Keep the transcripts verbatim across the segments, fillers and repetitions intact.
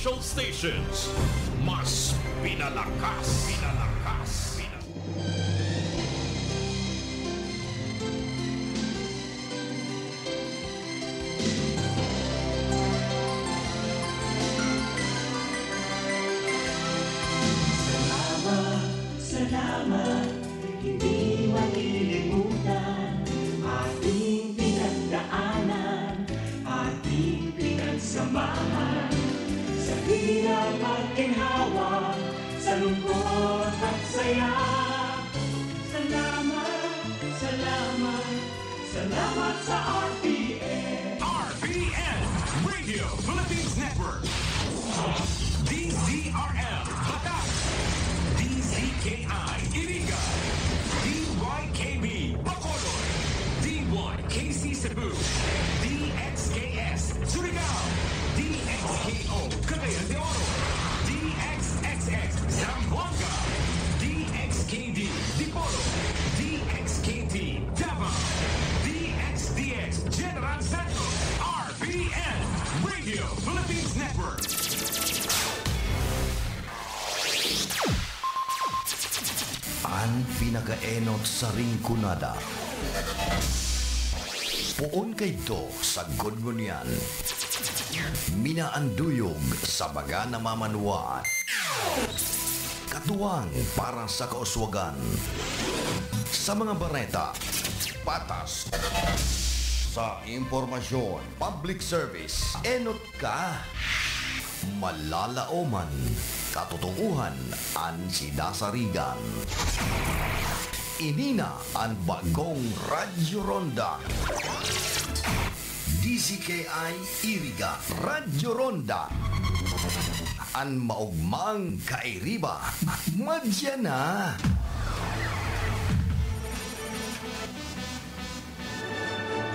Show stations, mas pinalakas, pinalakas, pinalakas. Salamat, salamat, hindi malilimutan ating pinagdaanan, ating pinagsamahan. Sa hirap at ginhawa, sa lungkot at saya. Salamat, salamat, salamat sa R P N. R P N, Radio Philippines Network. D Z R L, Bataan. D Z K I, Iriga. D Y K B, Bacolod. D Y K C Cebu. D X K S, Surigao. D X K O, Cagayan de Oro. D X X X, Zamboanga. D X K D, Dipolog. D X K T, Davao. D X D X, General Santos. R P N, Radio Philippines Network. An pinakaenot sa Rinconada. Poon kaidto sa Gudgunian. Minaanduyog sa baga na mamanwaan. Katuwang para sa kauswagan. Sa mga bareta, patas. Sa impormasyon, public service, enot ka. Malalaoman, katotohanan an sidasarigan. Ini na an bagong Radyo Ronda. D Z K I Iriga, Radyo Ronda. An maogmang kairiba, madya na.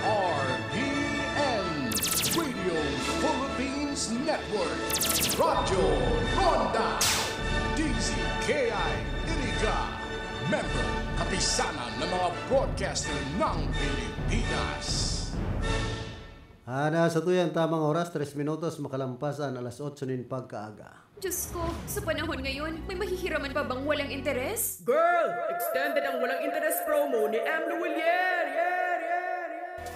R P N, Radio Philippines Network, Radyo Ronda, D Z K I Iriga, member, Kapisanan ng mga Broadcaster ng Pilipinas. Ana, sa tuyang tamang oras, tres minutos makalampas an alas otso nin pagkaaga. Diyos ko, sa panahon ngayon, may mahihiraman pa bang walang interes? Girl! Extended ang walang interes promo ni M. Lhuillier! Yeah, yeah, yeah!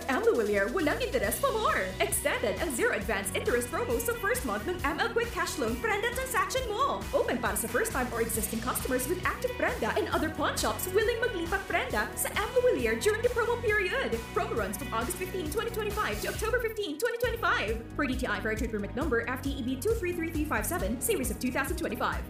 M. Lhuillier, walang interes pa more! Extended ang zero advance interest promo sa first month ng M L Quick Cash Loan Prenda transaction mo! Open para sa first time or existing customers with active Prenda and other pawn shops willing maglipat Prenda sa M. Lhuillier during the promo period. Promo runs from August fifteen, twenty twenty-five to October fifteen, twenty twenty-five. Per D T I Fair Trade Permit Number F T E B two three three three five seven, series of two thousand twenty-five.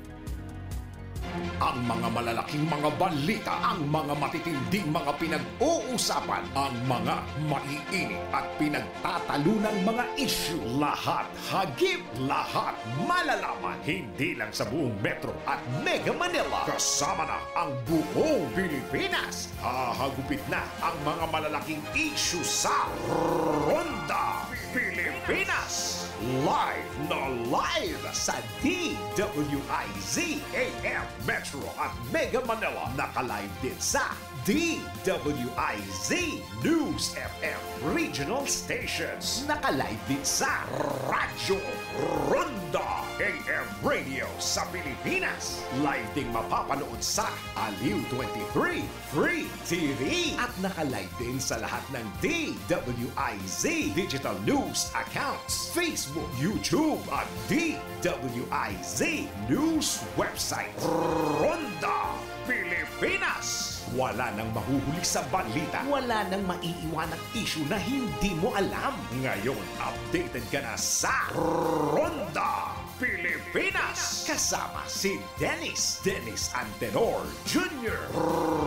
Ang mga malalaking mga balita, ang mga matitinding mga pinag-uusapan, ang mga maiinit at pinagtatalunang mga isyu, lahat hagip, lahat malalaman, hindi lang sa buong Metro at Mega Manila. Kasama na ang buong Pilipinas. Hahagupit na ang mga malalaking isyu sa Ronda Pilipinas. Live na live sa D W I Z A M Metro at Mega Manila. Naka-live din sa D W I Z News F M Regional Stations. Naka-live din sa Radyo Ronda A M Radio sa Pilipinas. Live ding mapapanood sa Aliw twenty-three Free T V. At naka-live din sa lahat ng D W I Z Digital News Accounts, Facebook, YouTube, at D W I Z News Website. Ronda Pilipinas! Wala nang mahuhuli sa balita. Wala nang maiiwanang isyu na hindi mo alam. Ngayon, updated ka na sa Ronda Pilipinas! Kasama si Dennis, Dennis Antenor Junior.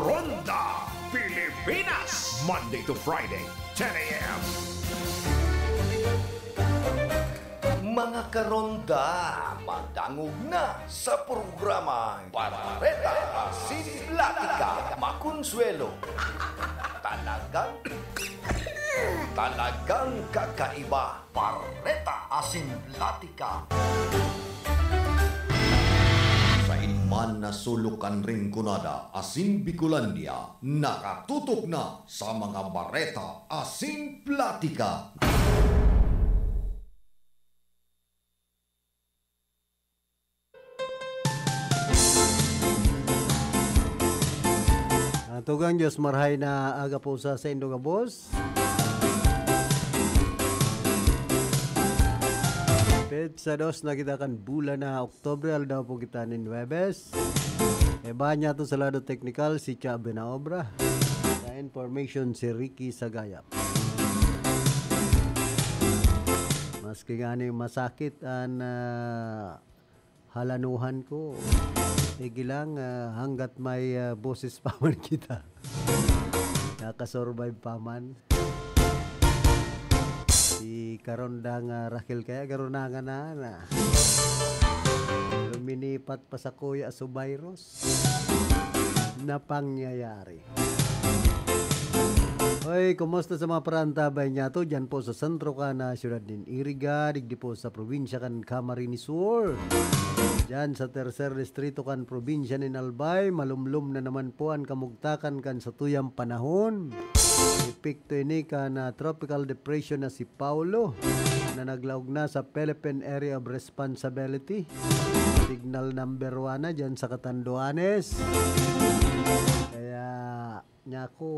Ronda Pilipinas! Monday to Friday, ten A M. Mga karonda, madangog na sa programang Bareta Asin Platika, Makonsuelo. Talagang, talagang kakaiba. Bareta Asin Platika. Sain man na sulok kan Rinconada asin Bicolandia, nakatutok na sa mga bareta asin platika. Tugang Dios, marhay na aga po sa saindo gabos. Petsa dos na kita kan bulan na Oktubre, aldaw po kita nin Huwebes. Iba niya to sa lado teknikal, si Chabe na obra. Sa information, si Ricky Sagayap. Maski nga ni masakit an, ah, halanuhan ko. Sige lang, ah, hanggat may, ah, boses pa man kita. Nakasurvive pa man. Si karondang, ah, Raquel kaya garunangan na, na. Luminipat pa sa kuya so virus na pangyayari. Hoy, kumusta sa mga parantabay niya to? Diyan po sa sentro kan, ah, siyudad nin Iriga, digdi po sa probinsya kan Camarines Sur. Diyan sa tercer distrito kan probinsya nin Albay, malumlom na naman po an kamugtakan kan satuyang panahon. Epekto ini kan, ah, tropical depression na si Paulo na naglaog na sa Philippine Area of Responsibility. Signal number one na diyan sa Catanduanes. Kaya, niya ako,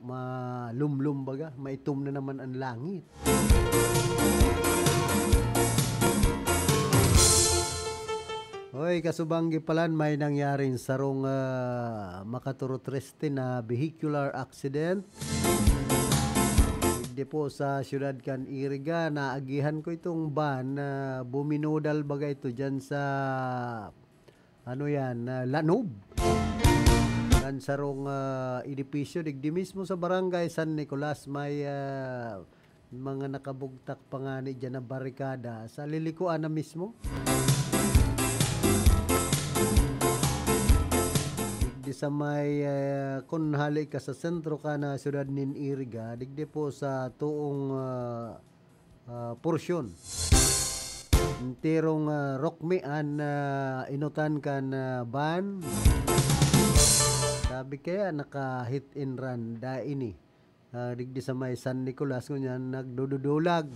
malumlom baga, maitom na naman ang langit. Hoy, kasubang gipalan, may nangyaring sarong, ah, makaturotriste na vehicular accident. Digdi po sa siyudad kan Iriga, naagihan ko itong van na buminudal baga ito dyan sa, ano yan, ah, lanob. Kan sarong, ah, edipisyo, digdi mismo sa barangay San Nicolas, may, ah, mga nakabugtak pa ngani dyan na barikada sa lilikuan na mismo. Digdi sa may, ah, kun hali ka sa sentro ka na siyudad nin Iriga, digdi po sa tuong, ah, ah, porsyon. Enterong, ah, rokmi an, ah, inutan kan, ah, van. Sabi kaya naka-hit and run da ini. Ah, digdi sa may San Nicolas, ngunyan nagdududulag.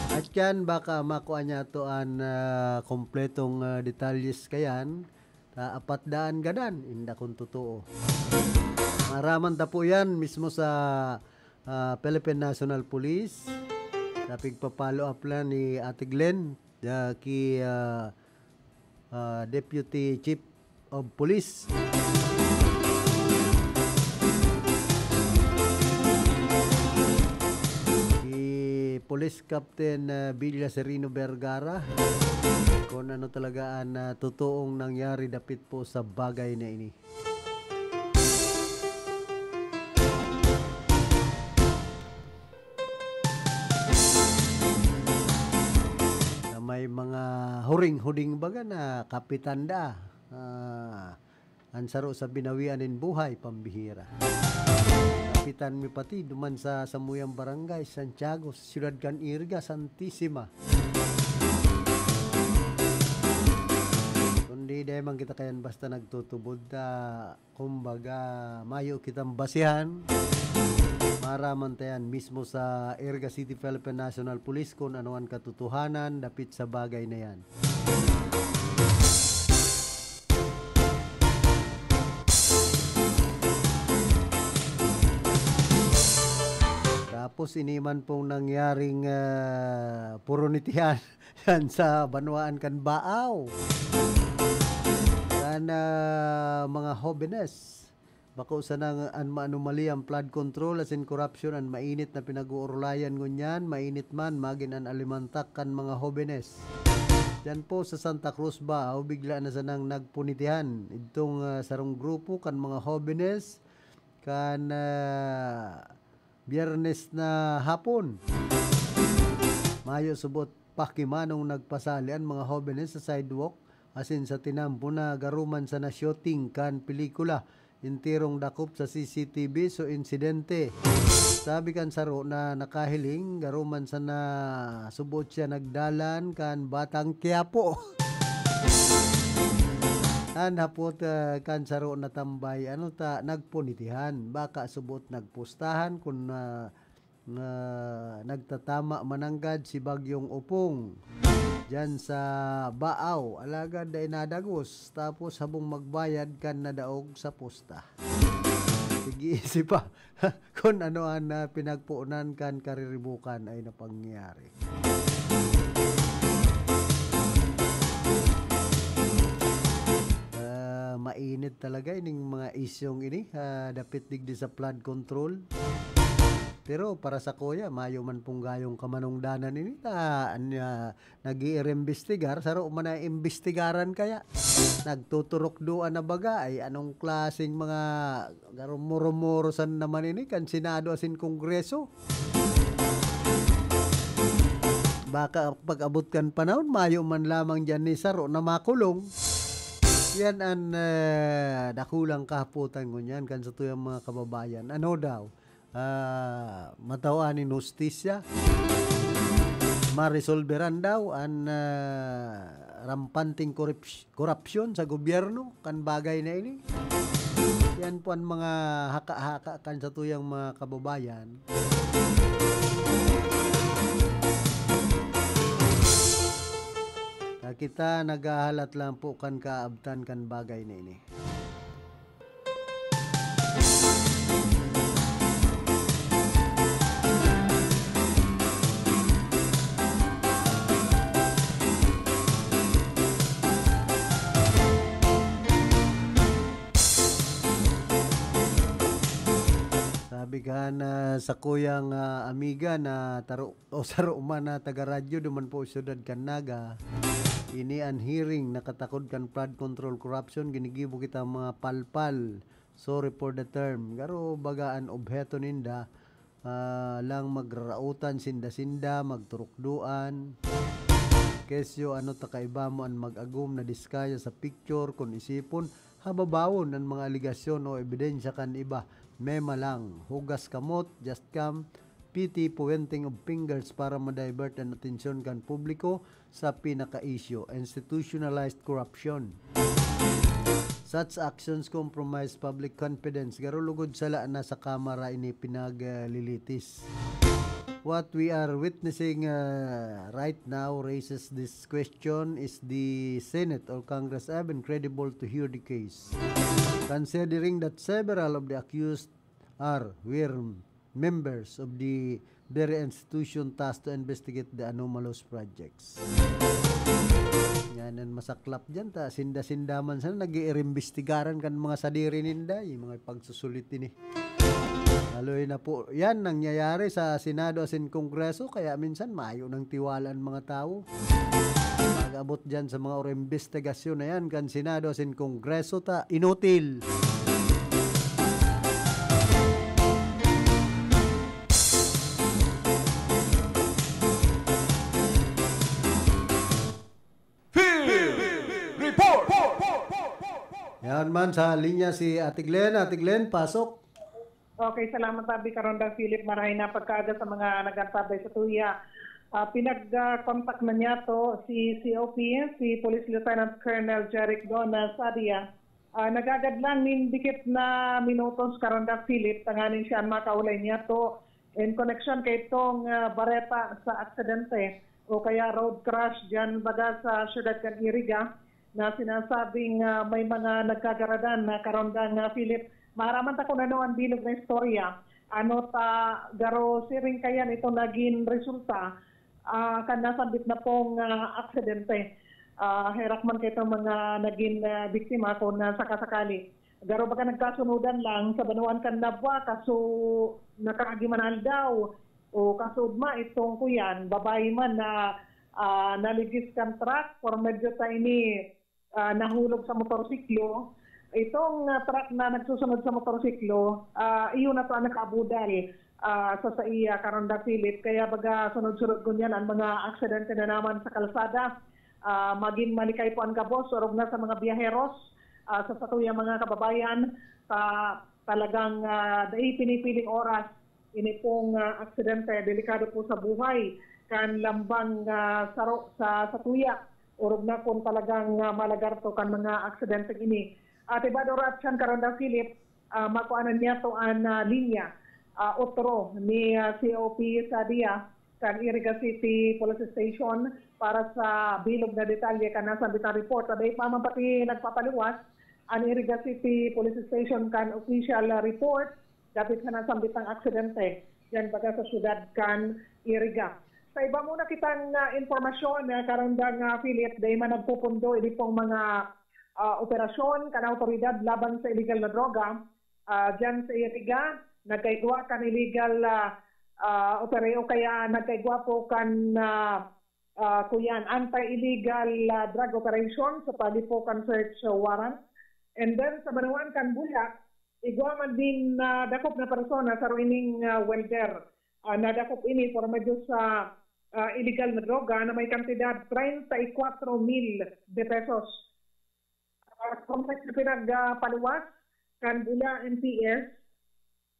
At yan, baka makuha niya to an, ah, kompletong, ah, detalyes kayan. Ta apat daan gadan, inda kun totoo. Maraman ta po yan mismo sa, ah, Philippine National Police. Sa pigpa-follow up lang ni Ate Glenn, ah, ki, ah, ah, Deputy Chief of Police. Si Police Captain, ah, Villa Sereno Vergara, kung ano talaga ang, ah, totoong nangyari dapit po sa bagay na ini. Na may mga huring-huding baga na kapitan da. Ah, an saro sa binawian nin buhay, pambihira. Kapitan mi pati duman sa samuyang barangay, Santiago, sa siyudad kan Iriga, Santisima. Kundi dai man kita kayan basta nagtutubod ta, kumbaga, mayo kitang basihan. Maraman ta yan mismo sa Iriga City Philippine National Police kung ano an katotohanan dapit sa bagay na yan. Tapos, ini man pong nangyaring, ah, purunitihan yan sa banwaan kan Baaw. Kan, ah, mga hobenes. Bako sana an maanumali an flood control asin korupsyon an mainit na pinag-uurulayan ngunyan, mainit man magin an alimantak kan mga hobenes. Diyan po sa Santa Cruz Baaw, bigla na sanang nagpunitihan idtong, ah, sarong grupo kan mga hobenes kan, ah, Biyernes na hapon. Mayo subot pakimanong nagpasali an mga hobenes sa sidewalk asin sa tinampo na garuman sana shooting kan pelikula. Enterong dakop sa C C T V so insidente. Sabi kan saro na nakahiling, garuman sana subot siya nagdalan kan Batang Quiapo. An hapot, ah, kan saro na tambay, ano ta, nagpunitihan. Baka subot nagpustahan kun, ah, nga nagtatama mananggad si Bagyong Opong. diyan sa Baaw, alagad dai nadagos, tapos habong magbayad kan nadaog sa posta. Sige, isi pa. Kun ano an, ah, pinagpuonan kan kariribukan ay napangyari. Ah, mainit talaga ining mga isyung ini, ah, dapit digdi sa flood control. Pero para sakuya, mayo man pong gayong kamanungdanan ini na, na nag-iimbestigar, saro man na imbestigaran kaya. Nagtuturukdoan na baga, ay anong klaseng mga garumurumuro san naman ini kan Senado asin Kongreso? Baka pag-abot kan panahon, mayo man lamang diyan ni saro na makulong. Yan an, ah, dakulang kahapotan ngunyan kan satuyang mga kababayan. Ano daw? Ah, matao an hustisya. Maresolberan daw an, ah, rampanteng korups-, korupsyon sa gobyerno kan bagay na ini. Yan po an mga haka-haka kan satuyang mga kababayan. Na kita naghahalat lang po kan kaabtan kan bagay na ini. Sabi ka na sakuyang, ah, amiga na taro, o saro man na taga-radyo duman po syudad kan Naga, ini an hearing nakatakod kan flood control corruption, ginigibo kita mga palpal. Sorry for the term. Garo baga an obheto ninda, ah, lang magraraotan sinda-sinda, magturukdoan. Kesyo, ano ta kaiba mo an mag-agom na diskaya sa picture, kun isipon, hababawon an mga aligasyon o ebidensya kan iba. Mema lang, hugas kamot, just come, pity pointing of fingers para ma-divert an atensyon kan publiko sa pinaka-isyu, institutionalized corruption. Such actions compromise public confidence. Garo lugod sala na sa Kamara ini pinaglilitis. What we are witnessing, uh, right now raises this question, is the Senate or Congress even credible to hear the case? Considering that several of the accused are, were members of the very institution tasked to investigate the anomalous projects. Yan an masaklap dyan, ta sinda-sinda man sana nag-iimbestigaran kan mga sadiri ninda, yung mga pagsusulit ini. Haloy na po, yan nangyayari sa Senado asin Kongreso, kaya minsan mayo nang tiwalaan mga tawo. Pag-abot dyan sa mga oro imbestigasyon na yan kan Senado asin Kongreso, ta inutil. Field Report! Yan man sa linya si Ate Glenn. Ate Glenn, pasok. Okay, salamat, Abi. Karondang Philip, marahay na pagkaaga sa mga nag-antabay sa tuya. Ah, pinag-contact na niya to si C O P, si Police Lieutenant Colonel Jeric Dona Sadia. Ah, nagagad lang nin dikit na minutos, Karondang Philip, tanganing siya an makaulay niya to in connection kay tong, ah, bareta sa aksidente o kaya road crash dyan baga sa siyudad kan Iriga na sinasabing, ah, may mga nagkagaradan na, Karondang, ah, Philip. Maaraman ta kun ano an bilog na istorya. Ano ta garo siring kayan ito nagin resulta, ah, kan nasambit na pong, ah, aksidente. Ah, herak man kaitong mga nagin, ah, biktima kun, ah, sakasakali. Garo baga nagkasunodan lang sa banwaan kan Nabua, kaso nakaagi man aldaw o kasugma itong kuyan, babae man na, ah, naligis kan truck, por medyo ta ini, ah, nahulog sa motorsiklo. Itong, ah, truck na nagsusunod sa motorsiklo, ah, iyon na to ang nakaabudal, ah, sa saiya, Karondang Philip. Kaya baga sunod-sunod ngunyan ang mga aksidente na naman sa kalsada. Ah, magin malikay po ang gabos, orog na sa mga biyaheros, ah, sa satuyang mga kababayan, sa talagang, ah, dai pinipiling oras ini pong, ah, aksidente, delikado po sa buhay kan lambang, ah, saro sa satuya. Orog na kung talagang, ah, malagar to kan mga aksidenteng ini. At ibado rat siyan, Karondang Philip, ah, makuanan niya to an, ah, linya, ah, otro ni, ah, C O P Sadia. kan Iriga City Police Station para sa bilog na detalye kan nasambitang report. Sa dai pa man pati nagpapaluwas an Iriga City Police Station kan official report dapit sa nasambitang aksidente diyan baga sa syudad kan Iriga. Sa iba muna kitang ah, impormasyon, ah, karandang ah, Philip, dai man nagpupundo ini pong mga ah, operasyon kan awtoridad laban sa illegal na droga ah, diyan sa Iriga. Nagkaigwa kan illegal ah, ah, opera- o kaya nagkaigwa po kan ah, ah, kuyan, anti-illegal ah, drug operation sa palipo kan search warrant. And then sa banwaan kan Bula, igwa man din na dakop na persona sa ining ah, welder. Ah, nadakop ini por medio sa ah, illegal na droga na may kantidad treinta y cuatro mil de pesos. Ah, kompleks na pinagpaluwas kan Bula M P S,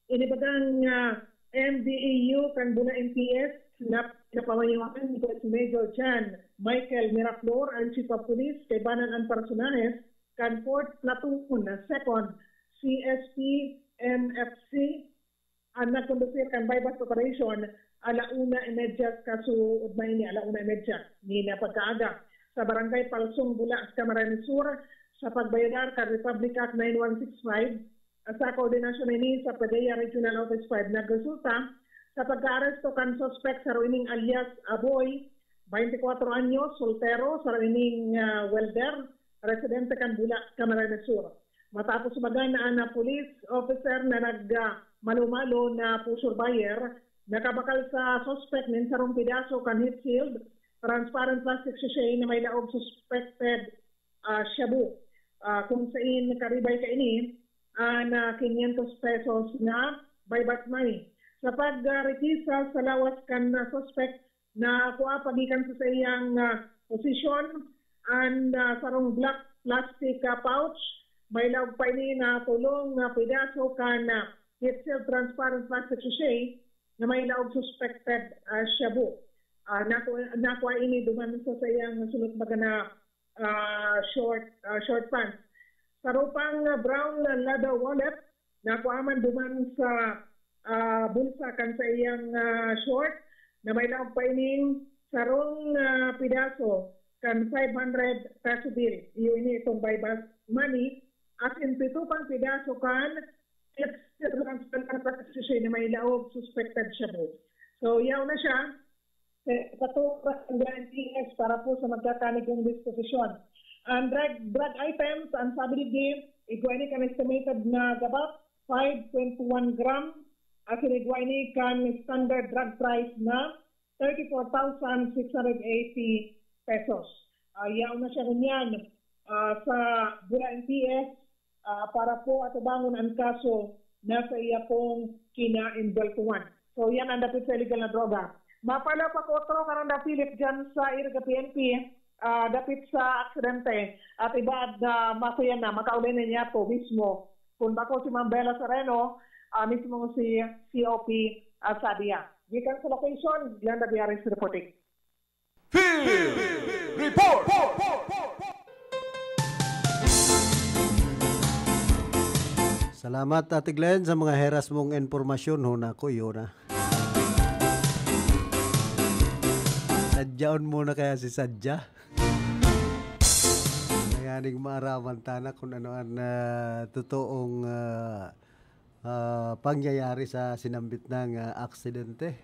inibagang ah, M D E U kan Bula M P S na pinapamayuhan ni Police Major John Michael Miraflor, ang Chief of Police, kaibanan ang personahes kan Fourth Platoon, Second C S P M F C, ang nagkondusir kan buy-bust operation, ala una y media kasuodma ini, ala una y media ni na pagkaaga, sa Barangay Palsong, Bula, Camarines Sur, sa pagbayodar kan Republic Act nine one six five, sa koordinasyon ini sa Pagaya Regional Office five, nagresulta sa pagkaaresto kan suspek sa ruining alias Aboy, twenty-four anyos, soltero, sa ruining ah, welder, residente kan Bula, Camarines Sur. Matapos magana na police officer na nagmalo-malo na pusher buyer, nakabakal sa suspect nin sarong pidaso kan heat sealed transparent plastic sachet na may laog suspected ah, shabu. Ah, kung sain karibay kaini an ah, quinientos pesos na buy-bust money. Sa pagrekisa sa lawas kan ah, suspect, nakua pa gikan sa saiyang ah, posisyon an ah, sarong black plastic ah, pouch. May laog pa ini na tulong na pidaso kan ah, heat-sealed transparent plastic sachet na may laog suspected ah, shabu. Ah, naku- nakuha ini duman sa saiyang sunod baga na ah, short ah, short pants. Sarong pang ah, brown na leather wallet, nakuha man duman sa ah, bulsa kan saiyang ah, short na may laog pa ining sarong ah, pidaso kan five hundred peso bill. Iyo ini itong buy-bust money, asin pito pang pidaso kan extra transfer na may laog suspected shabu. So, yaw na siya. Sa ikatura ang G N P S para po sa magkakanigong disposisyon. Ang drug, drug items, ang sabi ni Jim, igwa ini kan estimated na gabap, five point one gram, at igwa ini kan standard drug price na thirty-four thousand six hundred eighty pesos. Uh, yaon na siya ngunyan uh, sa Bura N P S uh, para po atubangon ang kaso na sa iya pong kinaembeltuhan. So, yan ang dapit sa illegal na droga. Mapalapak otro karang dapilip dyan sa Iriga P N P, ah, dapit sa aksidente. At iba na makuya na, makaulay na niya po mismo. Kung bako si Ma'am Bella Sereno, ah, mismo si C O P ah, Sadia. Gikan sa location, Glenda Biares reporting. Field Report! Salamat, Ate Glenn, sa mga heras mong impormasyon. Ho, nako, yun na. Sadyaon mo na kaya si Sadya? Nanganing maaraman tana kung ano ang ah, totoong ah, ah, pangyayari sa sinambit na nga aksidente.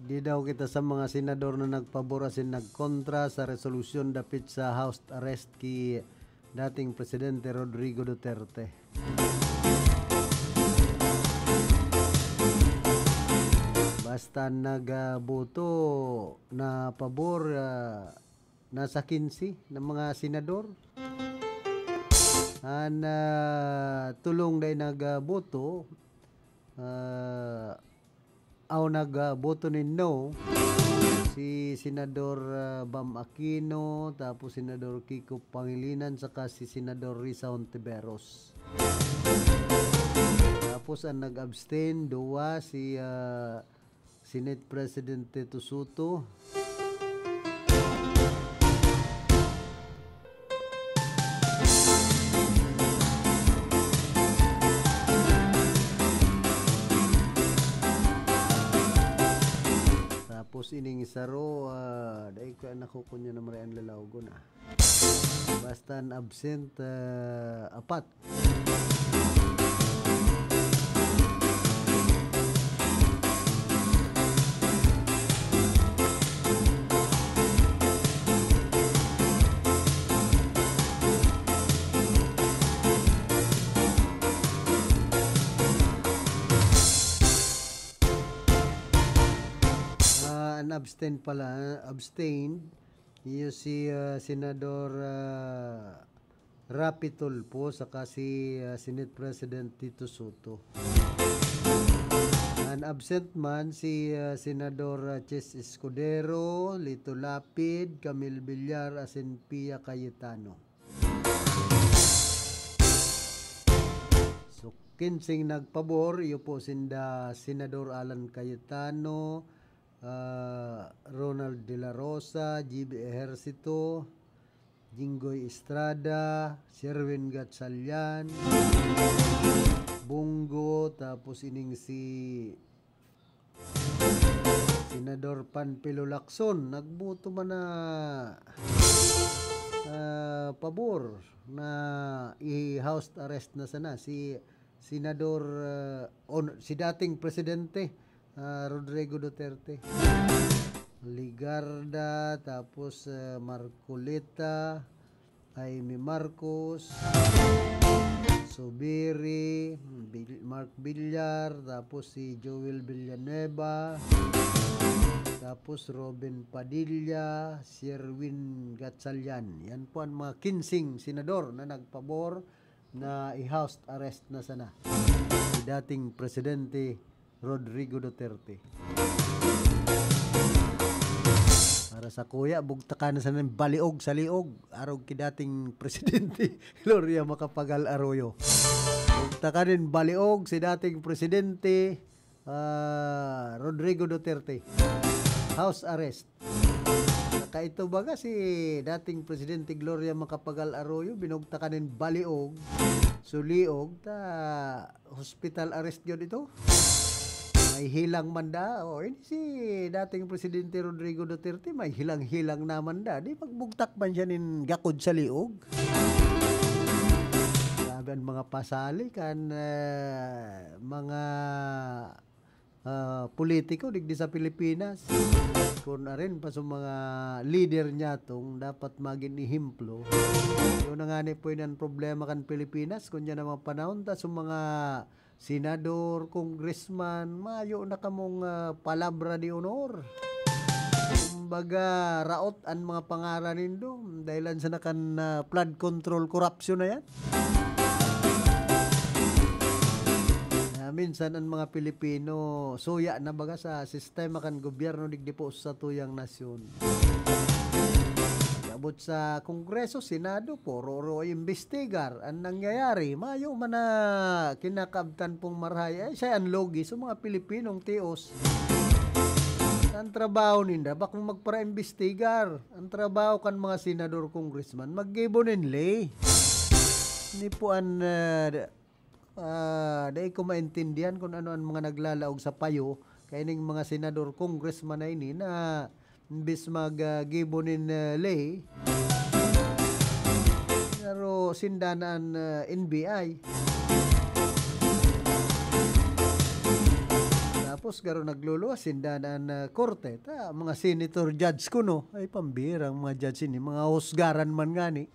Di daw kita sa mga senador na nagpabor asin nagkontra sa resolusyon dapit sa house arrest ki dating Presidente Rodrigo Duterte. Basta nagboto na pabor, ah, nasa kinse na mga senador. An ah, tulong dai nagboto, ah, aw nagboto nin no, si Senador ah, Bam Aquino, tapos Senador Kiko Pangilinan, saka si Senador Risa Hontiveros. Tapos ang nag-abstain, duwa, si, ah, Senate President Tito Soto. Tapos ining saro, ah, dai ko anak ko kunya na maray ang lalawgon, ah. Basta an absent, ah, apat. Ah, an abstain pala, abstained, iyo si, ah, Senador, ah, Raffy Tulfo saka si, ah, Senate President Tito Soto. An absent man si, ah, Senador, ah, Chiz Escudero, Lito Lapid, Camille Villar, asin Pia Cayetano. So, kinseng nagpabor, iyo po sinda Senador Alan Cayetano, ah, Ronald De La Rosa, G B Ejercito, Jinggoy Estrada, Sherwin Gatchalian, Bong Go, tapos ining si Senador Panfilo Lacson, nagboto man na, ah, pabor na i-house arrest na sana si Senador, ah, on, si dating presidente, ah, Rodrigo Duterte. Legarda, tapos, ah, Marcoleta, Imee Marcos, Zubiri, Vil-, Mark Villar, tapos si Joel Villanueva, tapos Robin Padilla, Sherwin Gatchalian. Yan po ang mga kinseng senador na nagpabor na i-house arrest na sana si dating presidente Rodrigo Duterte. Para sa kuya, bugtakan na sana nin baliog sa liog, arog ki dating presidente Gloria Macapagal Arroyo. Bugtakan nin baliog si dating presidente, ah, Rodrigo Duterte. House arrest. Saka ito baga si dating Presidente Gloria Macapagal Arroyo, binugtakan nin baliog, suliog, ta hospital arrest gyud ito. May hilang man da. O, ini si dating Presidente Rodrigo Duterte, may hilang-hilang naman da. Di magbugtak man siya nin gakod sa liog. Grabe ang mga pasali kan, eh, mga, ah, politiko digdi sa Pilipinas. Kun arin pa sa mga lider niya tong dapat magin ehemplo. Yun na nga ni po yun ang problema kan Pilipinas. Kun yan ang mga panahon, ta sa mga senador, congressman, mayo na kamong, ah, palabra de honor. Kumbaga, raot an mga pangaran nindo. Dahilan sana kan, ah, flood control corruption na yan. Ah, minsan an mga Pilipino, suya na baga sa sistema kan gobyerno digdi po sa tuyang nasyon. Abot sa Kongreso, Senado, puro-uro imbestigar an nangyayari. Mayo man na kinakaabtan pong marahay. Ay, siya an logi sa mga Pilipinong tios. Ang trabaho ninda, bakong magpara-imbestigar. Ang trabaho kan mga senador, congressman, maggibo nin ley. Ni po an, ah, Ah, dai ko maintindihan kun ano an mga naglalaog sa payo kaining mga senador, congressman na ini na imbis mag, ah, gibo nin, ah, ley, pero sinda na an, ah, N B I. Tapos garo nagluluwas, sinda na an, ah, korte. Ta, mga senator, judge kuno. Ay, pambirang mga judge ini. Mga husgaran man ngani.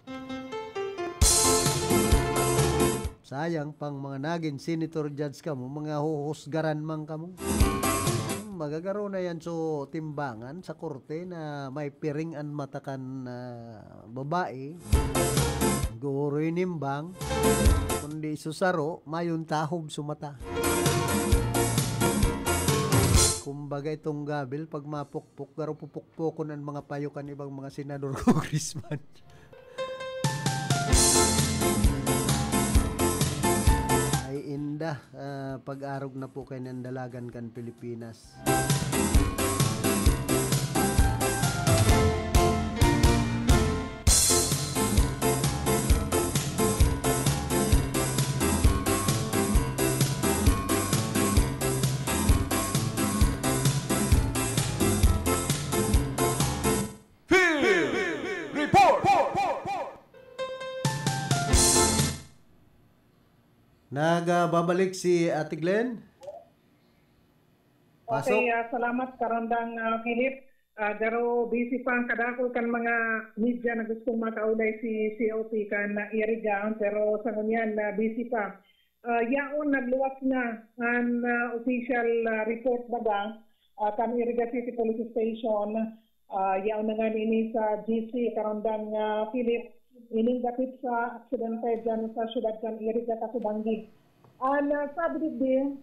Sayang pang mga nagin senator, judge kamo, mga huhusgaran man kamo. Magagaro na yan so timbangan sa korte na may piring an mata kan, ah, babae. Guro inimbang, kundi susaro, mayong tahob sa mata. Kumbaga itong gabil, pag mapukpok, garo pupukpokon an mga payo kan ibang mga senador, congressman. Ay inda, ah, pag-arog na po kaining dalagan kan Pilipinas. Field Report! Nagbabalik si Ate Glenn. Pasok. Okay, ah, salamat, Karandang, ah, Philip. Ah, garo busy pa ang kadakul kan mga media na gustong makaulay si C O P kan, ah, Iriga, pero sa ngunyan, ah, busy pa. Ah, yaon, nagluwas na an, ah, official, ah, report baga, ah, kan Iriga City Police Station. Ah, yaon na nga nini sa G C, Karandang, ah, Philip, ining dapit sa aksidente dyan sa siyudad kan Iriga, Kasubanggi. An, ah, sabi digdi,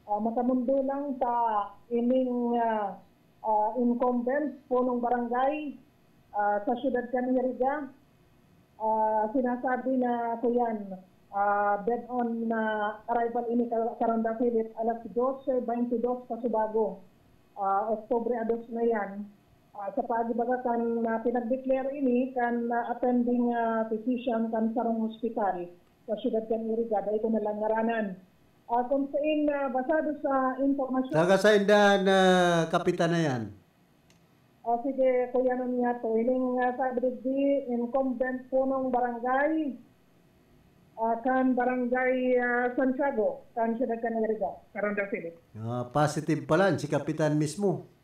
ah, makamundo lang ta ining, ah, ah, incumbent punong barangay, ah, sa siyudad kan Iriga. Ah, sinasabi na kuyan, ah, dead on na arrival ini ka-, Karandang Philip, alas dose baynte dos kasubago, ah, Oktubre a dos na yan. Ah, sa pagbaga kan, ah, pinag-declare ini kan, ah, attending, ah, physician kan sarong hospital sa siyudad kan Iriga, dai ko na lang ngaranan. Ah, kung sain, ah, basado sa impormasyon. Taga sain dan, ah, kapitan na yan? Ah, sige, Kuya Nonyato, ining, ah, sabi digdi, incumbent punong barangay, ah, kan Barangay, ah, Santiago, kan siyudad kan Iriga, Karandang Philip. Ah, positive pala si kapitan mismo.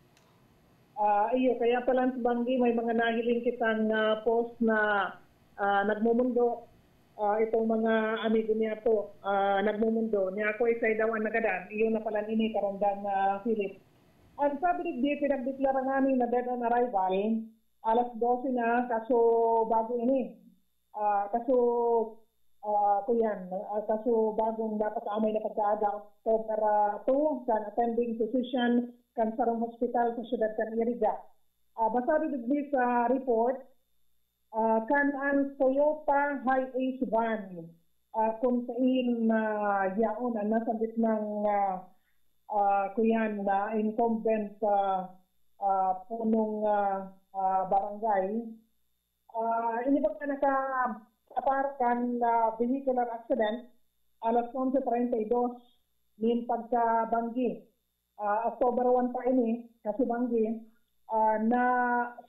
Ah, iyo, kaya pala sa Banggi, may mga nahiling kitang, ah, post na, ah, nagmumundo, ah, itong mga amigo niya to, ah, nagmumundo. Niya ako, isay daw ang nagadan. Iyo na pala ini, Karandang, ah, Philip. Ang sabi digdi, pinagdeklara ngani na dead on arrival, alas dose na, kaso bago ini. Ah, kaso, ah, kuyan, ah, kaso bagong dapat amay na pagkaaga, October, ah, two, kan attending physician kan sarong hospital sa siyudad kan Iriga. Ah, basado digdi sa report, ah, kan an Toyota Hiace van, ah, kun sain na yaon an nasambit nang, ah, ah, kuyan na incumbent, ah, ah, punong, ah, ah, barangay. Ah, ini baga nakapara kan, ah, vehicular accident, alas onse treinta y dos nin pagkabanggi. Ah, October one pa ini, Kasubanggi, ah, na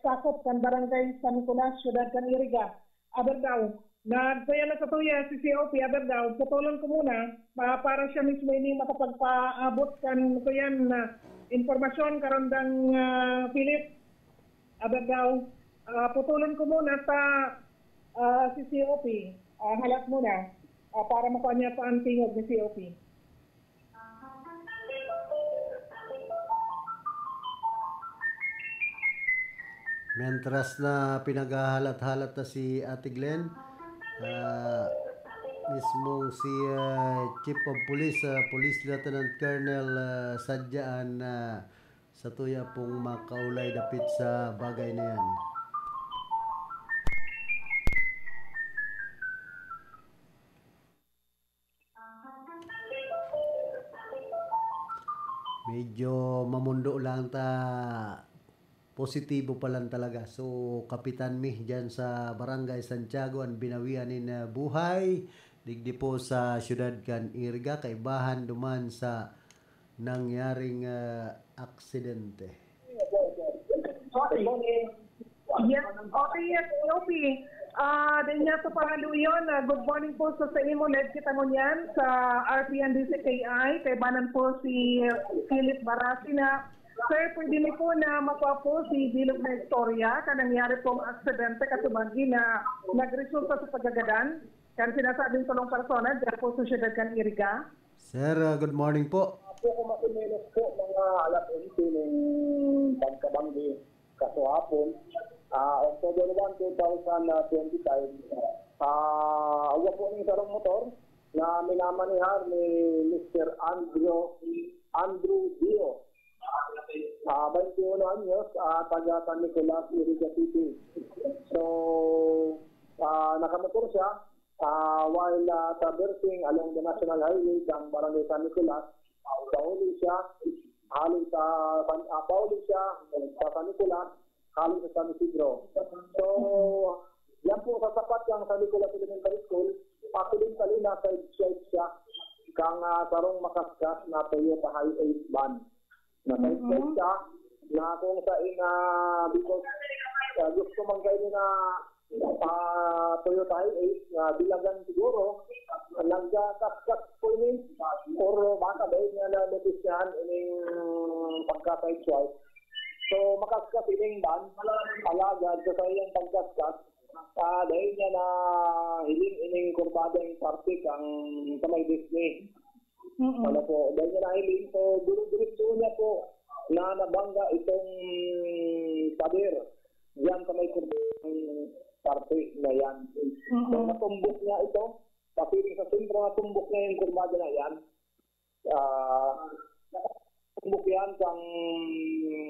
sakop kan Barangay San Nicolas, siyudad kan Iriga. Aber daw, nagkuya na sa tuya si C O P, aber daw, putulon ko muna, pa-, para siya mismo ini makapagpaabot kan kuyan na impormasyon, Karandang, ah, Philip. Aber daw, ah, putulon ko muna sa, ah, si C O P. Ah, halat muna, ah, para makuha niya pa ang tingog ni C O P. Mientras na pinaghahalat-halat na si Ate Glenn, ah, mismong si, ah, Chief of Police, ah, Police Lieutenant Colonel, ah, Sadya an, ah, satuya pong makaulay dapit sa bagay na yan. Medyo mamundo lang ta, positibo pa lang talaga. So, kapitan mi dyan sa Barangay Santiago, an binawian nin, ah, buhay. Digdi po sa siyudad kan Iriga, kaibahan duman sa nangyaring, ah, aksidente. Yes, okay, yes, okay. Ah, dai niya sa pangaluyon, ah, good morning po sa, sa imo, led kita ngunyan sa R P N D C K I, kaibanan po si Philip Barasina. Sir, pwede niyo po na makuha po si bilog na istorya kan nangyari pong aksidente, Kasubanggi, na nagresulta sa pagkagadan kan sinasabing tulong persona dyan po sa siyudad kan Iriga? Sir, ah, good morning po. Apo ko, mas o menos po, mga alas onse ng pagkabanggi kasuhapon, ah, October one, two thousand twenty-five. Ah, awa po ng sarong motor na minamanihar ni Mister Andrew, Andrew Dio. Ah, twenty-one anyos, ah, taga San Nicolas, Iriga City. So, ah, nakamotor siya. Ah, while ah, traversing along the National Highway, sa Barangay San Nicolas, pauli siya, hali sa, ah, pauli siya sa San Nicolas, hali sa San Isidro. So, yan po sa tapat ng San Nicolas Elementary School, actually, nasa side siya, kang ah, sarong makaskas na Toyota Hiace van. Nasa Mhm. Siya na kung sa ina because ah, gusto man kayo na ah, Toyota Hiace na bilagan siguro, nagkakaskas po ini or baka dahil nga na notisyahan ining pagka-side swipe. So, makaskas ining van, alagad sa sayang pagkaskas, ah, dahil nga na hiling ining kurbada yung parte kang sa may Disney. Mm-mm. Ano po, dahil nga nahiling, so dire-diretso niya po na nabangga itong pader diyan sa may kurbang parte na yan. Mm-mm. So, natumbok niya ito, pasiring sa sentro, natumbok niya yung kurbada na yan. Ah, natumbok yan sang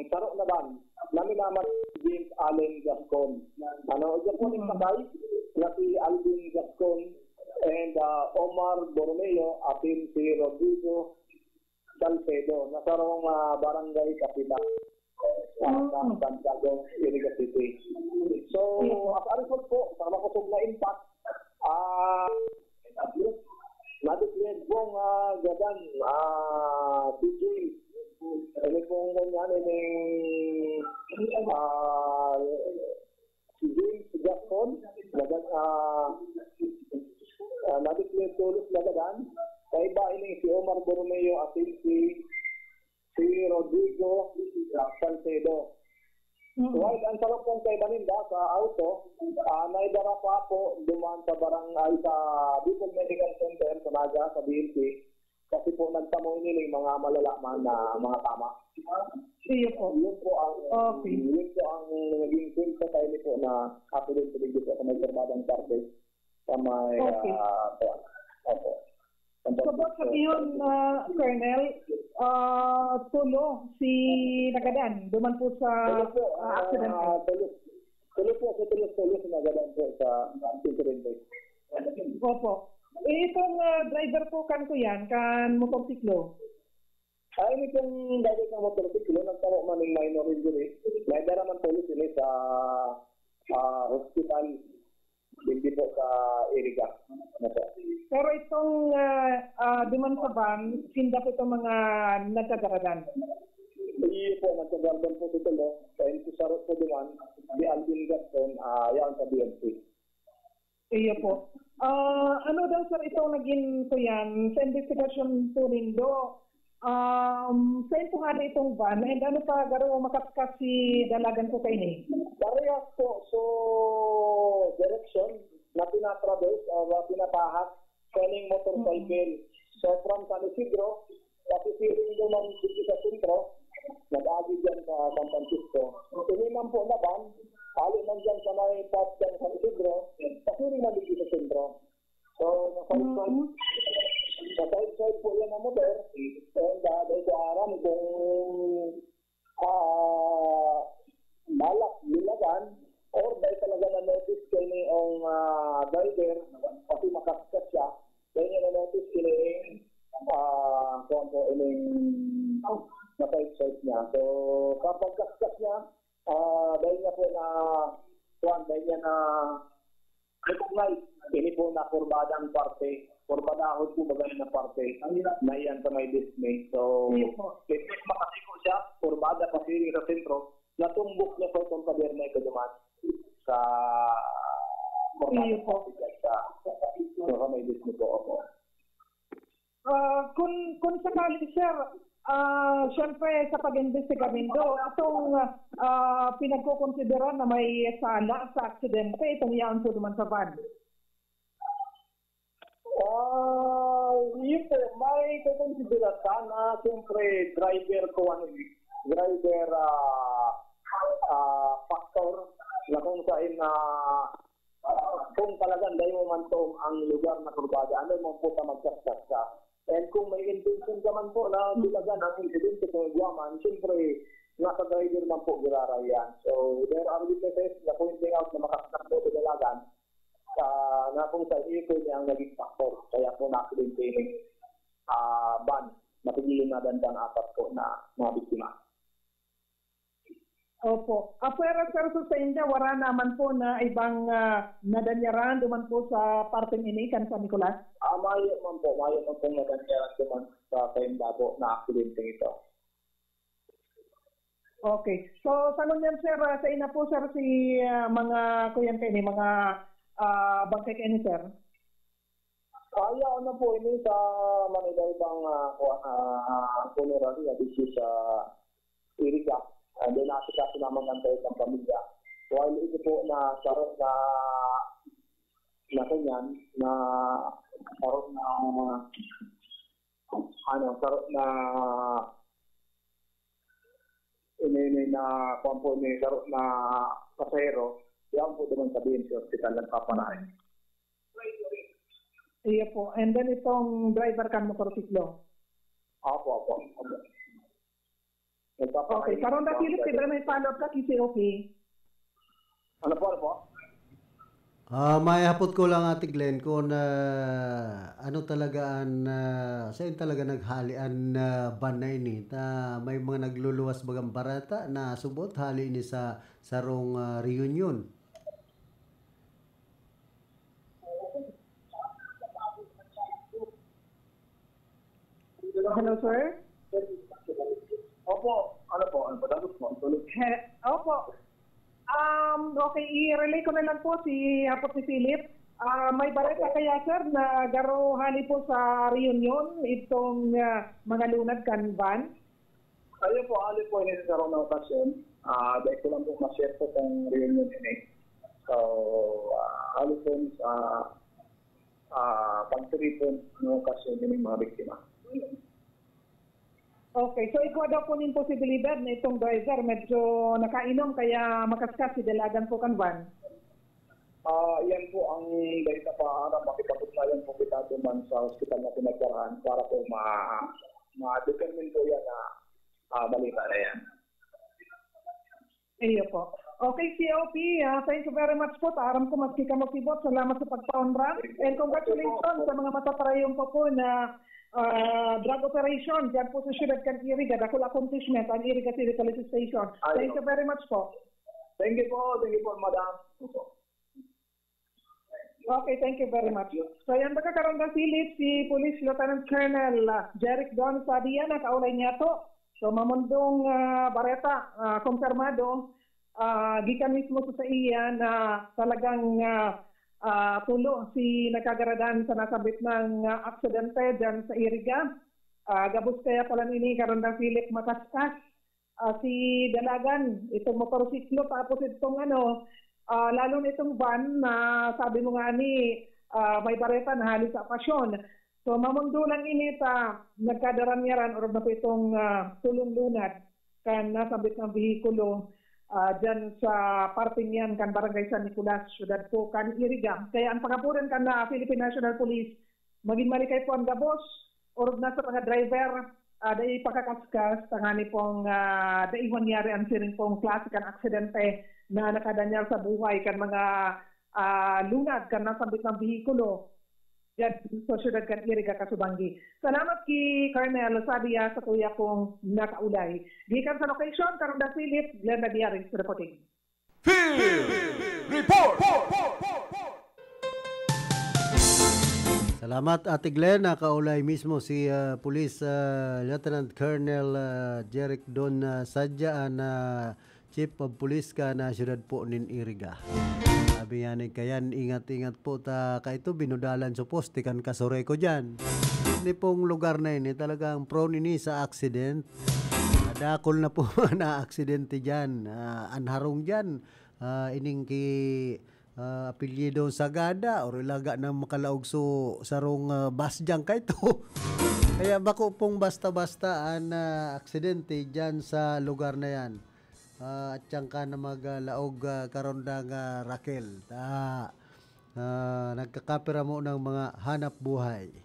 saro na van na minamay James Allen Gascon. Ano, diyan po Mm-mm. Nagpatay na si Alvin Gascon and ah, Omar Borromeo, atin si Rodrigo Salcedo, na sarong ah, barangay kapitan sa Mm. Santiago, Iriga City. So, as a result po, sa makosog na impact, ah, nadeclared pong ah, gadan, ah, D J. Ano pong ganyan, ining, ah, si James Gascon, nagan, ah, ah, nadeclare tolos na gadan. Kaiba ining si Omar Borromeo asin si, si Rodrigo Salcedo. Mm. While ang sarong pong kaiba ninda sa auto, ah, naidara pa po duman sa barangay sa Bicol Medical Center sa Naga, sa B N C. Kasi po nagtamo ini ng mga malalaman na mga tama. Iyo po. Yun po ang, Okay. Yun po ang naging kwento tayo po na accident sa video po sa may Kurbadang Parte. Sa may, Okay. ah, kuwan. Opo. Ang So, pag- boss, sabi yun, ah, Colonel, ah, tulo si nagadan, duman po sa Tulo po, ah, ah, accident. Tulo, tulo po, sa tulo, tulo si nagadan po sa insidente. Opo. Eh, itong, ah, driver po kan kuyan, kan motorsiklo. Ay, ini pong driver ng motorsiklo, nagtamo man ng minor injury. May dara man po sila sa, ah, hospital. Hindi po sa Iriga. Ano po? Pero itong, ah, ah, duman sa van, sinda po itong mga nagkagaradan. Iyo po, nagkagaradan po sa tulo. Kaya ito sarot po duman, si Alvin Gaston, ah, yan sa B N C. Iyo po. Ah, ano daw, sir, itong naging kuyan sa investigasyon po nindo? Um, saan po nga na itong van? And ano pa, garo makaskas si dalagan po kaini? Parehas po. So, direction na tinatraverse o na pinapahak sa ining motorcycle. Mm. So, from San Isidro, pasiring naman dito sa sentro, nag-agi dyan sa San Francisco. Ini man po na van, hali man dyan sa may part ng San Isidro, pasiring na dito sa sentro. So, nasa Mm. side, sa side side po yan ang motor. And uh, dahil ko aram kung ah, balak bilagan or dahil talaga na-notice kayo ni ang ah, driver kasi makaskas siya, dahil niya na-notice ini ah, kuwan po, ining na-side side niya. So, kapag kaskas niya, ah, dahil niya po na, kuwan, dahil niya na recognize, ini po na kurbadang parte, kurbadahon po bagay na parte, na iyan sa may Disney. So, Sige po. Imbes makasiko siya, kurbada pasiring sa sentro, natumbok niya po itong pader na ito duman sa Sige po. Sa, sa may Disney po, opo. Ah, kung, kung sakali, sir, ah, siyempre, sa pag-imbestiga nindo, itong ah, pinagkukonsidera na may sala sa aksidente, itong yaon po naman sa van. Ah, yun po, may kukonsidera sana, siyempre, driver ko, ano, driver ah, ah, factor na kung saan na kung talagang dai mo man to ang lugar na kurbada, ano man po ta magkaskas ka. And kung may intention ka man po na bilagan ang insidente kung igwa man, siyempre, nasa driver man po giraray yan. So, there are witnesses na pointing out na makaskas po sa dalagan. Ah, na kung sa iyo po niya ang naging faktor, kaya po na-aksidente yung, ah, van, na pinilunadan ang apat po na mga biktima. Opo. Apwera, sir, sa sainda, wala naman po na ibang, ah, nadanyaran duman po sa parteng ini kan San Nicolas? Ah, mayo man po, mayo man pong nadanyaran duman sa sainda po na aksidente ito. Okay. So, sa ngunyan, sir, ah, sa ina po, sir, si, ah, mga kuyan kayo ni, mga, ah, bangkay kayo ni, sir? Ah, yaon na po ini sa Manila ibang, ah, kuwan, ah, funeral na dito sa Iriga. And then, nasa kasi naman ang tayo ng pamilya. While ito po na saro na, na kanyan, na saro na, ano, saro na, ini, ini na, kwan po, ini, saro na pasahero, yaon po naman sa B M C Hospital, nagpaparahay. Iyo po. And then itong driver kan motorsiklo? Opo, opo, opo. Nagpapakain Okay, Karonda po, Philip, driver. Siyempre may follow-up ka, K C O P. Ano po, ano po? Ah, may hapot ko lang, Ate Glenn, kung, ah, ano talaga ang, ah, saan talaga naghali ang, ah, van na ini? Ta, may mga nagluluwas bagang bareta na subot, hali ini sa sarong, ah, reunion. Hello, sir? Opo. Ano po? Ano po? Tapos po, tuloy. He, opo. Um, okay, i-relay ko na lang po si hapot ni Philip. Ah, may bareta Okay. kaya, sir, na garo hali po sa reunion, itong, ah, mga lunad kan van? Ayun po, hali po ini sa sarong na okasyon. Ah, dahil ko lang po ma-share po kung reunion ini. So, ah, hali po ini sa, ah, pagtiripon ng okasyon ng mga biktima. Okay, so igwa daw po nin posibilidad na itong driver medyo nakainom kaya makaskas si dalagan po kan van? Ah, yan po ang dahil sa pangarap, makipag-ugnayan po kita duman sa hospital na pinagdarahan para po ma-, ma-determine po yan na, ah, balita na yan. Iyo po. Okay, C O P, ah, thank you very much po. Aram ko maski kamo sibot, salamat sa pagpaunra. And congratulations sa mga matatarayon pa po na, ah, drug operation diyan po sa siyudad kan Iriga. Dakul accomplishment ang Iriga City Police Station. Thank Ayun. you very much po. Thank you po. Thank you po, madam. Okay, thank you very much. So, yan, mga Karonda Philip, si Police Lieutenant Colonel, ah, Jeric Don Sadia, nakaulay niya to. So, mamundong, ah, bareta, ah, kumpirmado, ah, gikan mismo sa saiya na talagang, ah, ah, tulo si nagkagaradan sa nasabit ng, ah, aksidente dyan sa Iriga. Ah, gabos kaya pala nini, Karonda Philip, makaskas ah, si Dalagan, itong motorsiklo, tapos itong ano, ah, lalo na itong van na sabi mo nga ni, ah, may bareta na hali sa okasyon. So, mamundo lang ini ta nagkadaranyaran, orog na po itong, ah, tulong lunad kan nasambit ng behikulo, ah, dyan sa parting yan kan Barangay San Nicolas, syudad po kan Iriga. Kaya ang pangapuran kan, ah, Philippine National Police, magin malikay po ang gabos, orog na sa mga driver, ah, dai pakakaskas, tangani pong, ah, dai mangyari ang siring pong klase kan aksidente na nakadanyar sa buhay kan mga, ah, lunad kan nasambit ng behikulo diyan sa siyudad kan Iriga, Kasubanggi. Salamat ki Colonel Sabia sa tuya kong nakaulay. Gikan sa location, Karonda Philip, Glenda Diaris reporting. Field Report! Salamat, Ate Glenn. Nakaulay mismo si, ah, Police, ah, Lieutenant Colonel, ah, Jeric Don, ah, Sadya, an, ah, Chief of Police kan, ah, siyudad po nin Iriga. Sabi niya ni Kayan, "Ingat-ingat po ta kaito, binudalan sa poste kan kasureko diyan." Ini pong lugar na ini, talagang prone ini sa accident. Dakul na po na aksidente diyan. Ah, an harong diyan, ah, ining ki, ah, apelyido Sagada, or ilaga na makalaog so sarong, ah, bus diyan kaito. Kaya bako pong basta-basta an, ah, aksidente diyan sa lugar na yan. Ah, at diyan ka na maglaog, ah, Karondang, ah, Raquel. Ah, ah, nagkakapira mo ng mga hanap buhay.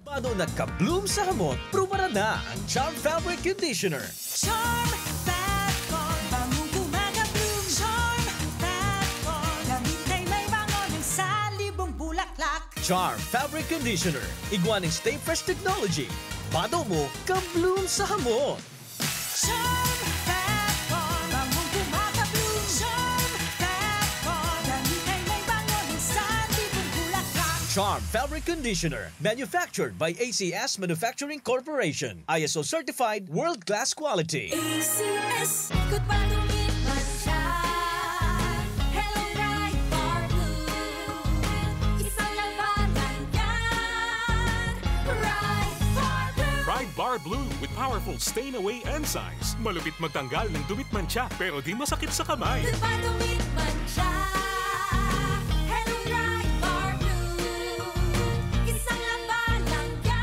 Bado nagka-bloom sa hamot, pruba na ang Charm Fabric Conditioner. Charm Fat Con, bangong kumaga-bloom. Charm Fat Con, damit ay may bango ng sa Charm Fabric Conditioner, igwa ning Stay Fresh Technology. Bado mo, ka-bloom sa hamot. Charm Fab Bar, bangong kumaka-bloom. Charm Fab Bar, damit ay may bango, minsan tipong bulaklak. Charm Fabric Conditioner, manufactured by A C S Manufacturing Corporation. I S O certified, world-class quality. A C S, ikot pa, dumit man siya. Hello, Pride Bar Blue. Isang labanan yan. Pride Bar Blue. Pride Bar Blue with powerful stain away enzymes. Malupit magtanggal ng dumit mantsa, pero di masakit sa kamay. Ikot pa, dumit man siya. Hello, Pride Bar Blue. Isang labanan yan.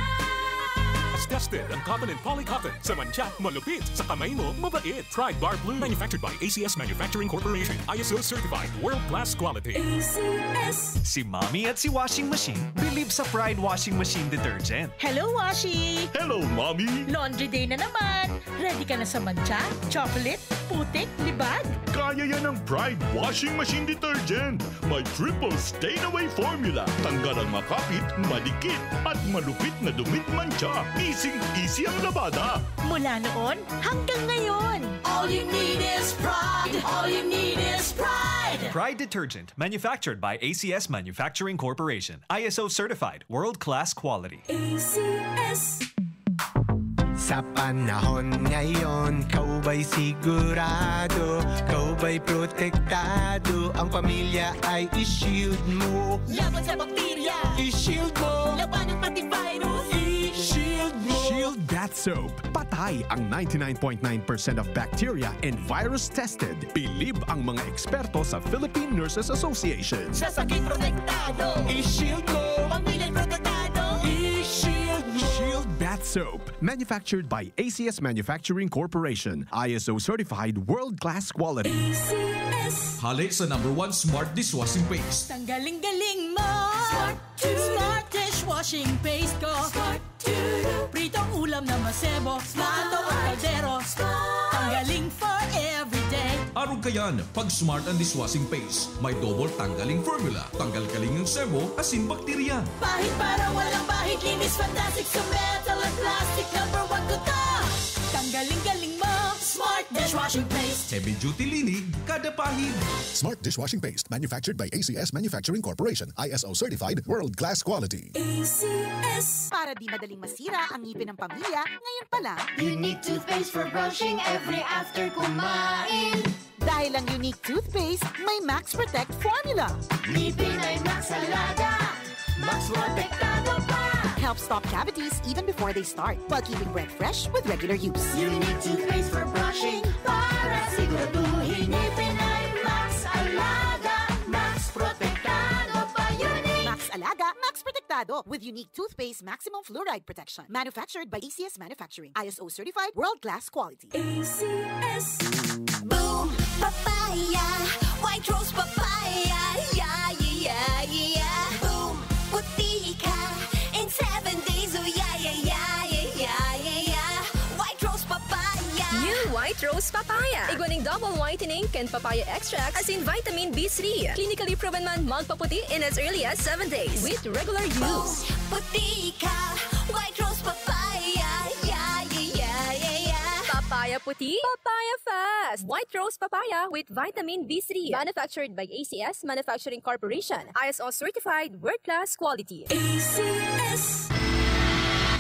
Tested ang cotton and polycotton. Sa mantsa, malupit. Sa kamay mo, mabait. Pride Bar Blue. Manufactured by A C S Manufacturing Corporation. I S O certified. World class quality. A C S. Si Mommy at si Washing Machine bilib sa Pride Washing Machine Detergent. Hello, Washi! Hello, Mommy! Laundry day na naman! Ready ka na sa mantsa, chocolate, putik, libag? Kaya yan ng Pride Washing Machine Detergent. May triple stain away formula. Tanggal ang makapit, madikit, at malupit na dumit mantsa. Easy-easy ang labada. Mula noon hanggang ngayon. All you need is Pride. All you need is Pride. Pride Detergent, manufactured by A C S Manufacturing Corporation. I S O certified, world-class quality. A C S. Sa panahon ngayon, ikaw ba'y sigurado? Ikaw ba'y protektado? Ang pamilya ay i-shield mo. Laban sa bakterya, i-shield mo. Labanan pati virus, i-shield mo. Shield Bath Soap. Patay ang ninety-nine point nine percent of bacteria and virus tested. Bilib ang mga eksperto sa Philippine Nurses Association. Sa sakit protektado, i-shield mo. Pamilya protektado, i-shield mo. Shield Bath Soap. Manufactured by A C S Manufacturing Corporation. I S O certified, world-class quality. A C S. Hale sa number one smart dishwashing paste. Tanggaling-galing mo. Smart. Smart dishwashing paste ko. Smart. Pritong ulam na masebo. Smart. Plato o kaldero. Smart. Tanggaling for everyday. Arog kayan, pag Smart ang dishwashing paste. May double tanggaling formula. Tanggal kaling ang sebo, asin bakterya. Pahid para walang bahid, linis fantastic sa metal at plastic. Number one ko to. Tanggaling-galing mo, Smart dishwashing paste. Heavy duty linig, kada pahid. Smart dishwashing paste, manufactured by A C S Manufacturing Corporation, I S O certified, world class quality. A C S. Para di madaling masira ang ngipin ng pamilya, ngayon pa lang. Unique toothpaste for brushing every after kumain. Dahil ang Unique Toothpaste may Max Protect Formula. Ngipin ay Max Alaga, Max Protektado pa. Helps stop cavities even before they start, while keeping breath fresh with regular use. Unique Toothpaste for brushing, para siguraduhin ngipin ay Max Alaga, Max Protektado pa. Unique. Max Alaga, Max Protektado with Unique Toothpaste Maximum Fluoride Protection. Manufactured by A C S Manufacturing. I S O certified, world class quality. A C S. Boom Papaya, White Rose Papaya, yeah, yeah, yeah, yeah. Boom Puti ka in seven days, oh yeah, yeah, yeah, yeah, yeah, yeah, yeah. White Rose Papaya. New White Rose Papaya. Igwa ning double whitening kan papaya extract asin vitamin B three. Clinically proven man magpaputi in as early as seven days with regular use. Boom Puti ka, White Rose Papaya, yeah, yeah, yeah, yeah, yeah. Papaya puti, papaya fast. White Rose Papaya with vitamin B three. Manufactured by A C S Manufacturing Corporation. I S O certified, world class quality. A C S.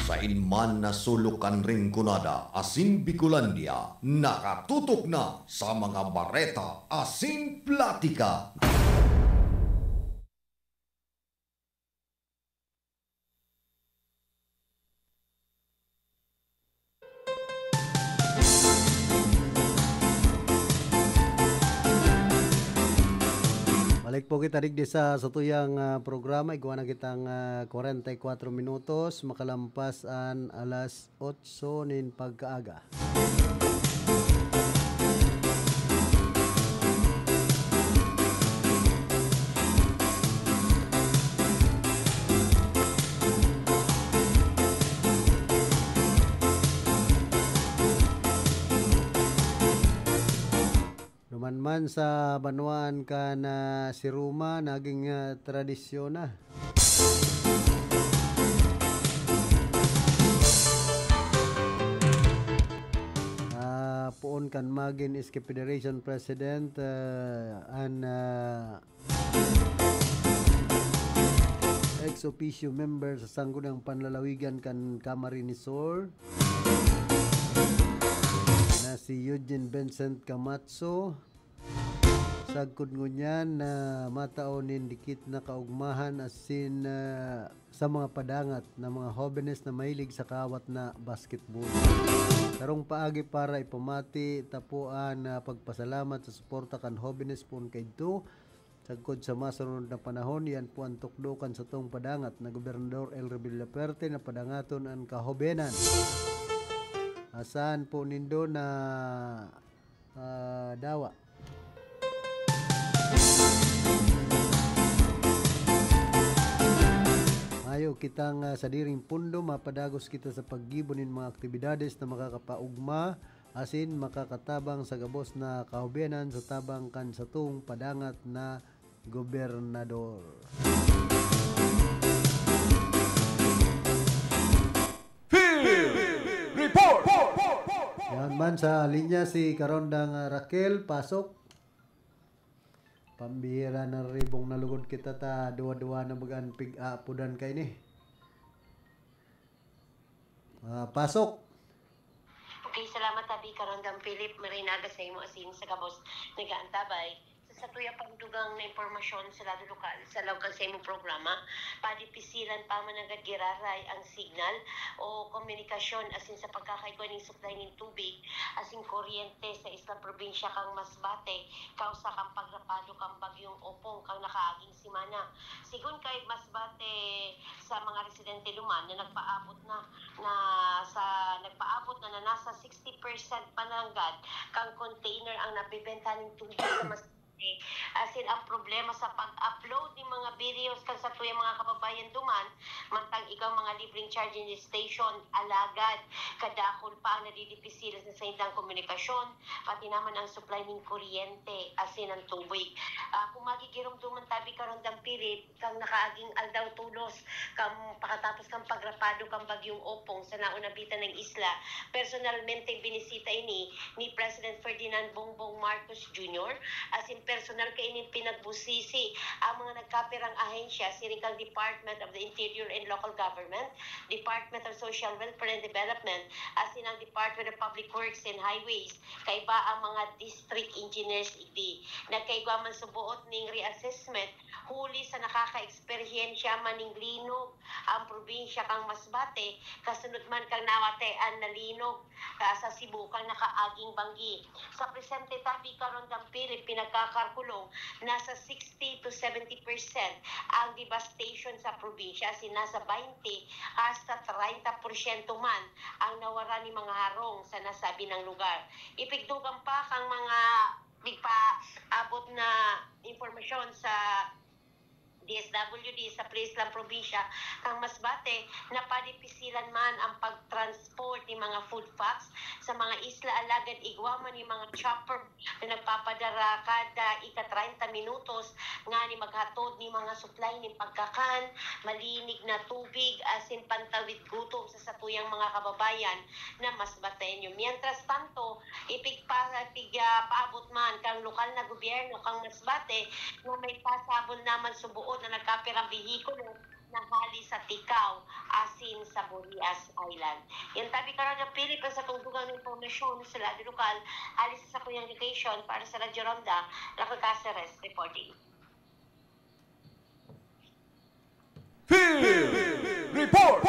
Sain man na sulok kan Rinconada asin Bicolandia, nakatutok na sa mga bareta asin platika. Balik po kita digdi sa satuyang, ah, programa. Igwa na kitang, ah, kwarenta y kuwatro minutos, makalampas an alas otso nin pagkaaga. Duman man sa banwaan kan, ah, si Roma, naging, ah, tradisyon na. poon kan magin S K Federation President, ah, an, ah, ex officio member sa Sangguniang Panlalawigan kan Camarines Sur na si Eugene Vincent Camacho. Sagkod ngunyan na matao nin dikit na kaugmahan asin, ah, sa mga padangat na mga hobenes na mahilig sa kaawat na basketball. Sarong paagi para ipamati ta po an, ah, pagpasalamat sa suporta kan hobenes poon kaidto. Sagkod sa masunod na panahon, iyan po an tukdo kan satong padangat na Gobernador El Revillaferte na padangaton an kahobenan. Asahan po nindo na, ah, dawa. Mayo kitang, ah, sadiring pondo, mapadagos kita sa paggibo nin mga aktibidades na makakapaugma asin makakatabang sa gabos na kahobenan sa tabang kan satong padangat na gobernador. Field Report! Yan man sa linya si Karondang, ah, Raquel, pasok. Pambihira na ribong na lugod kita ta duwa-duwa na baga an pig-aapodan kaini. Ah, pasok. Okay, salamat tabi, Karondang Philip. Maray na aga sa imo asin sa gabos nagaantabay. Sa satuya pang dugang na impormasyon sa lado lokal, sa lawag kan sa imong programa, padipisilan pa man nanggad giraray ang signal o komunikasyon asin sa pagkakaigwa ning supply ning tubig asin kuryente sa isla probinsya kan Masbate, kausa kan pagrapado kan Bagyong Opong kan nakaaging semana. Sigon kay Masbate sa mga residente duman na nagpaabot na, na sa, nagpaabot na, na nasa sixty percent pa nanggad kan container ang nabebenta ning tubig sa Masbate. Asin ang problema sa pag-upload ning mga videos kan satuyang mga kababayan duman, mantang igwang mga libreng charging station, alagad kadakul pa ang nadidipisilan sa saindang komunikasyon, pati naman ang supply ning kuryente asin ang tubig. Ah, kung magigiromdoman tabi, Karondang Philip, kan nakaaging aldaw tolos kan pakatapos kan pagrapado kan Bagyong Opong sa naunabita nang isla, personalmente binisita ini ni President Ferdinand Bongbong Marcos Junior, asin personal kaining pinagbusisi ang mga nagkapirang ahensya siring kan Department of the Interior and Local Government, Department of Social Welfare and Development, asin ang Department of Public Works and Highways, kaiba ang mga district engineers idi. Nagkaigwa man suboot ning reassessment huli sa nakakaeksperyensya man ning linog ang probinsya kan Masbate, kasunod man kan nawatian na linog, ah, sa Cebu kan nakaaging banggi. Sa presente tabi, Karondang Philip, pinagkakalkulong nasa sixty to seventy percent ang devastation sa probinsya, asin nasa twenty hasta treinta porsyento man ang nawara nin mga harong sa nasabi nang lugar. Ipigdugang pa kan mga nagpaabot na impormasyon sa D S W D sa Pre-Islang Probinsya kan Masbate, napadipisilan man ang pag-transport nin mga food packs sa mga isla, alagad igwa man nin mga chopper na nagpapadara kada ika-treinta minutos ngani maghatod nin mga supply nin pagkakan, malinig na tubig, asin pantawid gutom sa satuyang mga kababayan na Masbateño. Mientras tanto, ipigpa-, ipig-, ah, paabot man kan lokal na gobyerno kan Masbate na may pasabon naman suboot na nagkapirang behikulo na hali sa Ticao asin sa Burias Island. Yan tabi, Karondang Philip, ang satong dugang na impormasyon sa lado lokal, hali sa sakuyang location para sa Radyo Ronda, Raquel Caceres reporting. Field Report!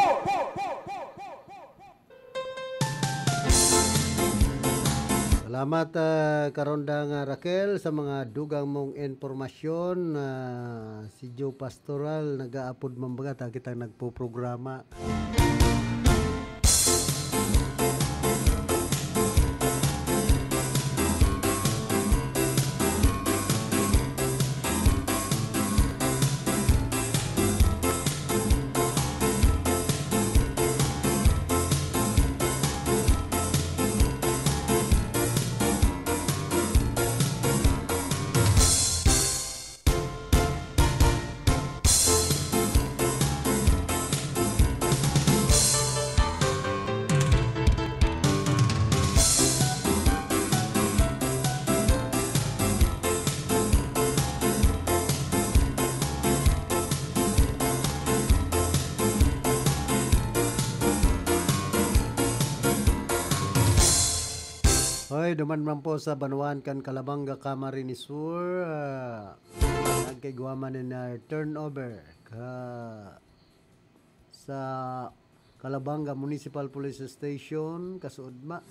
Salamat, ah, Karondang, ah, Raquel, sa mga dugang mong impormasyon. Ah, si Joe Pastoral, nag-aapod man baga, ta kitang nagpoprograma. Duman man po sa banwaan kan Calabanga, Camarines Sur, ah, nagkaigwa man nin, ah, turnover ka, sa Calabanga Municipal Police Station, kasuodma.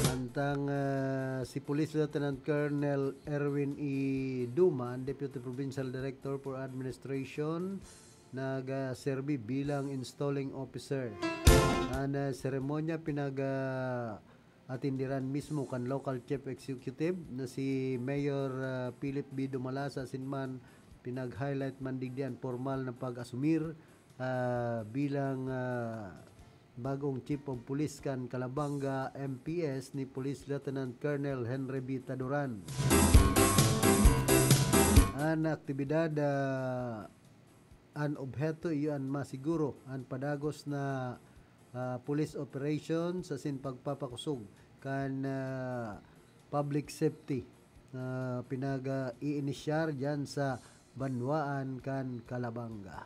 Mantang, ah, si Police Lieutenant Colonel Erwin E. Duman, Deputy Provincial Director for Administration, nagserbi bilang installing officer. An, ah, seremonya pinag, ah, atindiran mismo kan local chief executive na si Mayor, ah, Philip B. Dumalasa, asin man pinag-highlight man digdi an pormal na pag-asumir, ah, bilang, ah, bagong Chief of Police kan Calabanga M P S ni Police Lieutenant Colonel Henry B. Taduran. An aktibidad, ah, an obheto iyo an masiguro an padagos na, ah, police operation sa sin pagpapakosog kan, ah, public safety na pinag-iinisyar diyan sa banwaan kan Calabanga.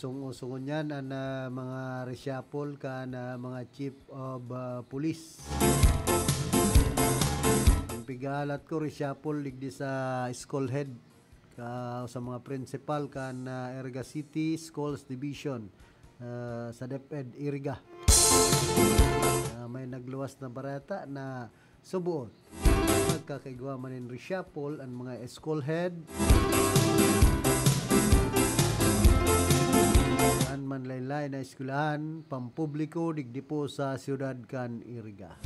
Usong-uso ngunyan an, ah, mga reshuffle kan, ah, mga chief of, ah, police. An pighahalat ko, reshuffle digdi sa school head, ka, sa mga principal kan, ah, Iriga City Schools Division, ah, sa DepEd Iriga. Ah, may nagluwas na bareta na suboot, nagkakaigwa man nin reshuffle an mga school head kan manlaen-laen na eskwelahan pampubliko digdi po sa siyudad kan Iriga.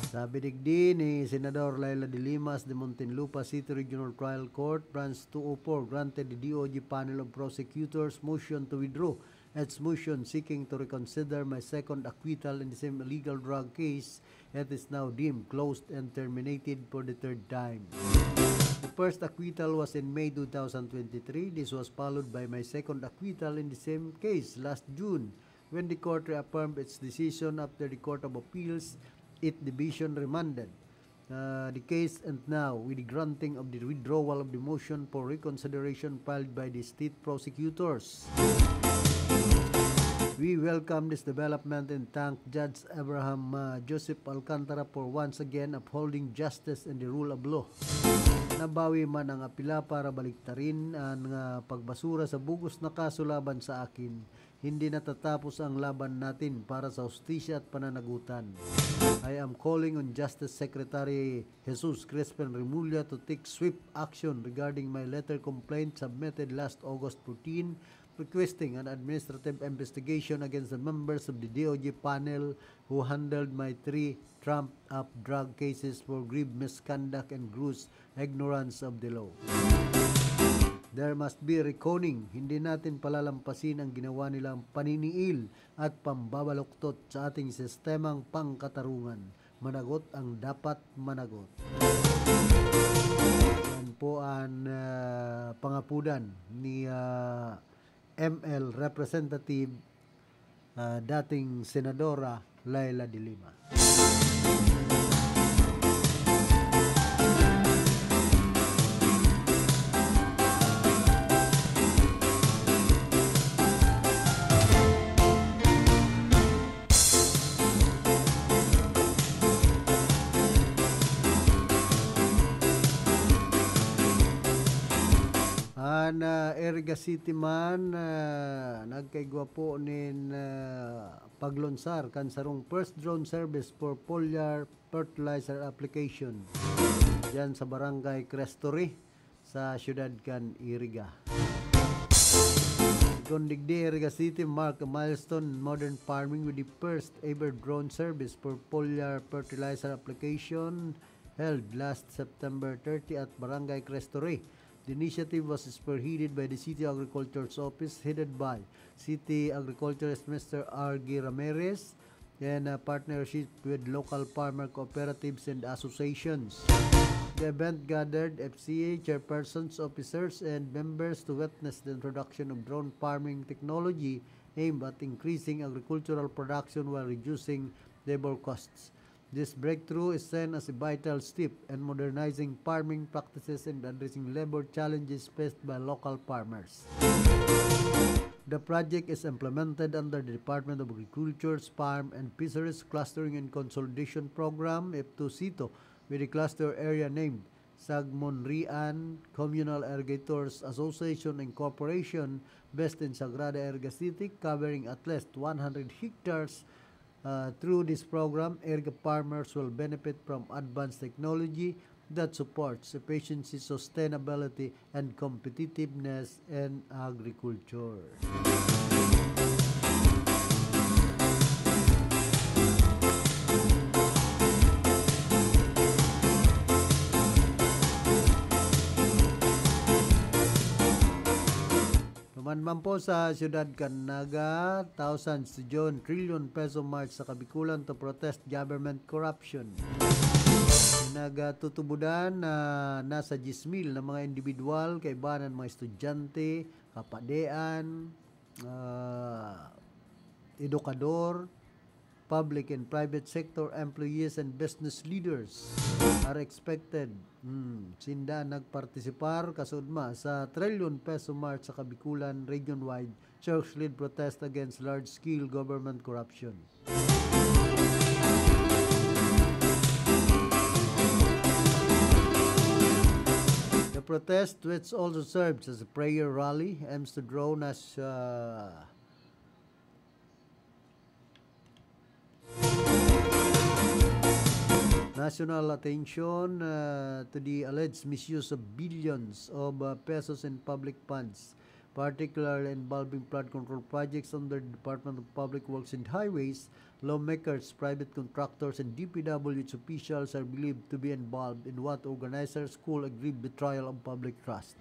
Sabi digdi ni Senador Leila de Lima, de Muntinlupa City Regional Trial Court, Branch two oh four, granted the D O J Panel of Prosecutors motion to withdraw its motion seeking to reconsider my second acquittal in the same illegal drug case. It is now deemed closed and terminated for the third time. The first acquittal was in May two thousand twenty-three. This was followed by my second acquittal in the same case last June, when the court reaffirmed its decision after the Court of Appeals, Eighth Division, remanded, uh, the case, and now with the granting of the withdrawal of the motion for reconsideration filed by the state prosecutors. We welcome this development and thank Judge Abraham, uh, Joseph Alcantara for once again upholding justice and the rule of law. Nabawi man ang apela para baliktarin an, ah, pagbasura sa bugos na kaso laban sa akin. Hindi natatapos ang laban natin para sa hustisya at pananagutan. I am calling on Justice Secretary Jesus Crispin Remulla to take swift action regarding my letter complaint submitted last August fourteen, requesting an administrative investigation against the members of the D O J panel who handled my three trumped-up drug cases for grave misconduct and gross ignorance of the law. There must be reckoning. Hindi natin palalampasin ang ginawa nilang paniniil at pambabaluktot sa ating sistemang pangkatarungan. Managot ang dapat managot. Yan po ang, ah, pangapudan ni, ah, M L Representative, ah, dating Senadora Leila de Lima. An, ah, Iriga City man, ah, nagkaigwa po nin, ah, paglunsar kan sarong first drone service for foliar fertilizer application diyan sa Barangay Cristo Rey, sa siyudad kan Iriga. Kun digdi, Iriga City mark a milestone in modern farming with the first ever drone service for foliar fertilizer application held last September thirty at Barangay Cristo Rey. The initiative was spearheaded by the City Agriculture's Office, headed by City Agriculturist Mister R G Ramirez, and a partnership with local farmer cooperatives and associations. The event gathered F C A chairpersons, officers, and members to witness the introduction of drone farming technology aimed at increasing agricultural production while reducing labor costs. This breakthrough is seen as a vital step in modernizing farming practices and addressing labor challenges faced by local farmers. The project is implemented under the Department of Agriculture's Farm and Fisheries Clustering and Consolidation Program, F two C two, with a cluster area named Sagmonrian Communal Irrigators Association Incorporation, based in Sagrada, Iriga City, covering at least one hundred hectares. Uh, through this program, Iriga farmers will benefit from advanced technology that supports efficiency, sustainability, and competitiveness in agriculture. Duman man po sa siyudad kan Naga, thousands to join trillion peso march sa Kabikulan to protest government corruption. Nagtutubodan na nasa diyes mil na mga individual, kaibanan mga estudyante, kapadean, ah, edukador, public and private sector employees and business leaders are expected, hmm, sinda nagpartisipar kasudma sa trillion peso march sa Kabikulan region-wide church-led protest against large-scale government corruption. The protest, which also serves as a prayer rally, aims to draw nas-, uh, national attention, uh, to the alleged misuse of billions of, uh, pesos in public funds, particularly involving flood control projects under the Department of Public Works and Highways. Lawmakers, private contractors, and D P W H officials are believed to be involved in what organizers call a grave betrayal of public trust.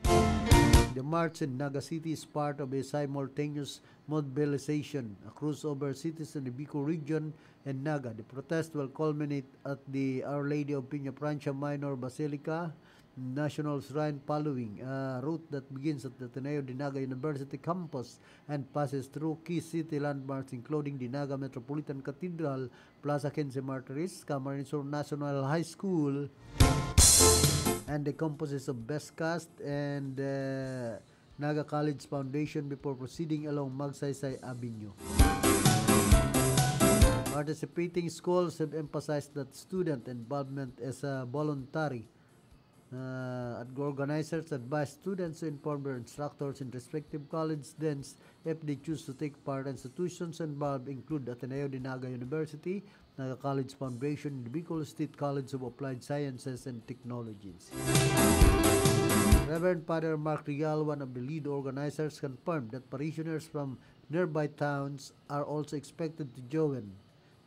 The march in Naga City is part of a simultaneous mobilization across over cities in the Bicol region and Naga. The protest will culminate at the Our Lady of Peñafrancia Minor Basilica National Shrine, following a route that begins at the Ateneo de Naga University campus and passes through key city landmarks, including the Naga Metropolitan Cathedral, Plaza Quince Martires, Camarines Sur National High School, and the campuses of Best Cast and, uh, Naga College Foundation before proceeding along Magsaysay Avenue. Participating schools have emphasized that student involvement is, uh, voluntary. Uh, organizers advise students to inform their instructors in respective college deans if they choose to take part. Institutions involved include Ateneo de Naga University, Naga College Foundation, and the Bicol State College of Applied Sciences and Technologies. Reverend Father Mark Real, one of the lead organizers, confirmed that parishioners from nearby towns are also expected to join.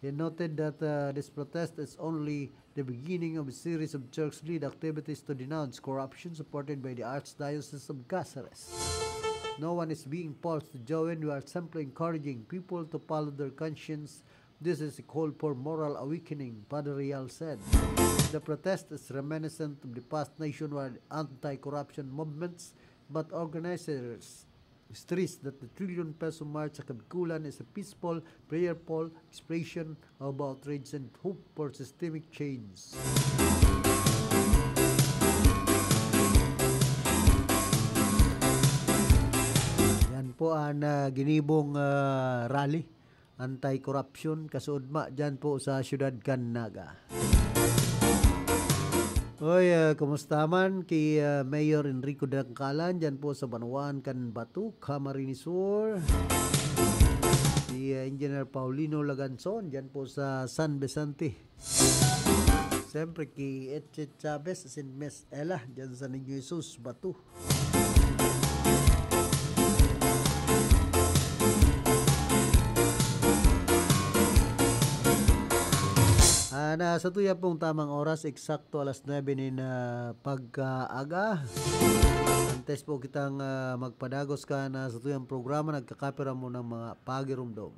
He noted that, uh, this protest is only the beginning of a series of church-led activities to denounce corruption supported by the Archdiocese of Caceres. No one is being forced to join. We are simply encouraging people to follow their conscience. This is a call for moral awakening, Father Real said. The protest is reminiscent of the past nationwide anti-corruption movements, but organizers stress that the Trillion Peso March sa Kabikulan is a peaceful, prayerful expression of outrage and hope for systemic change. Yan po ang, ah, ginibong, ah, rally anti-corruption, kasuodma dyan po sa siyudad kan Naga. Oy, ah, kumusta man ki, ah, Mayor Enrico Dangkalan dyan po sa Banwaan kan Bato, Camarines Sur? Si, ah, Engineer Paulino Laganson dyan po sa San Vicente. Siyempre, ki Etche Chavez, sin Miss Ella, dyan sa Niño Jesus, Bato. Ah, na sa tuya pong tamang oras, eksakto alas nuebe nin, ah, pagkaaga. Antes po kitang, ah, magpadagos kan satuyang programa, nagkakapira mo ng mga pagirumdom.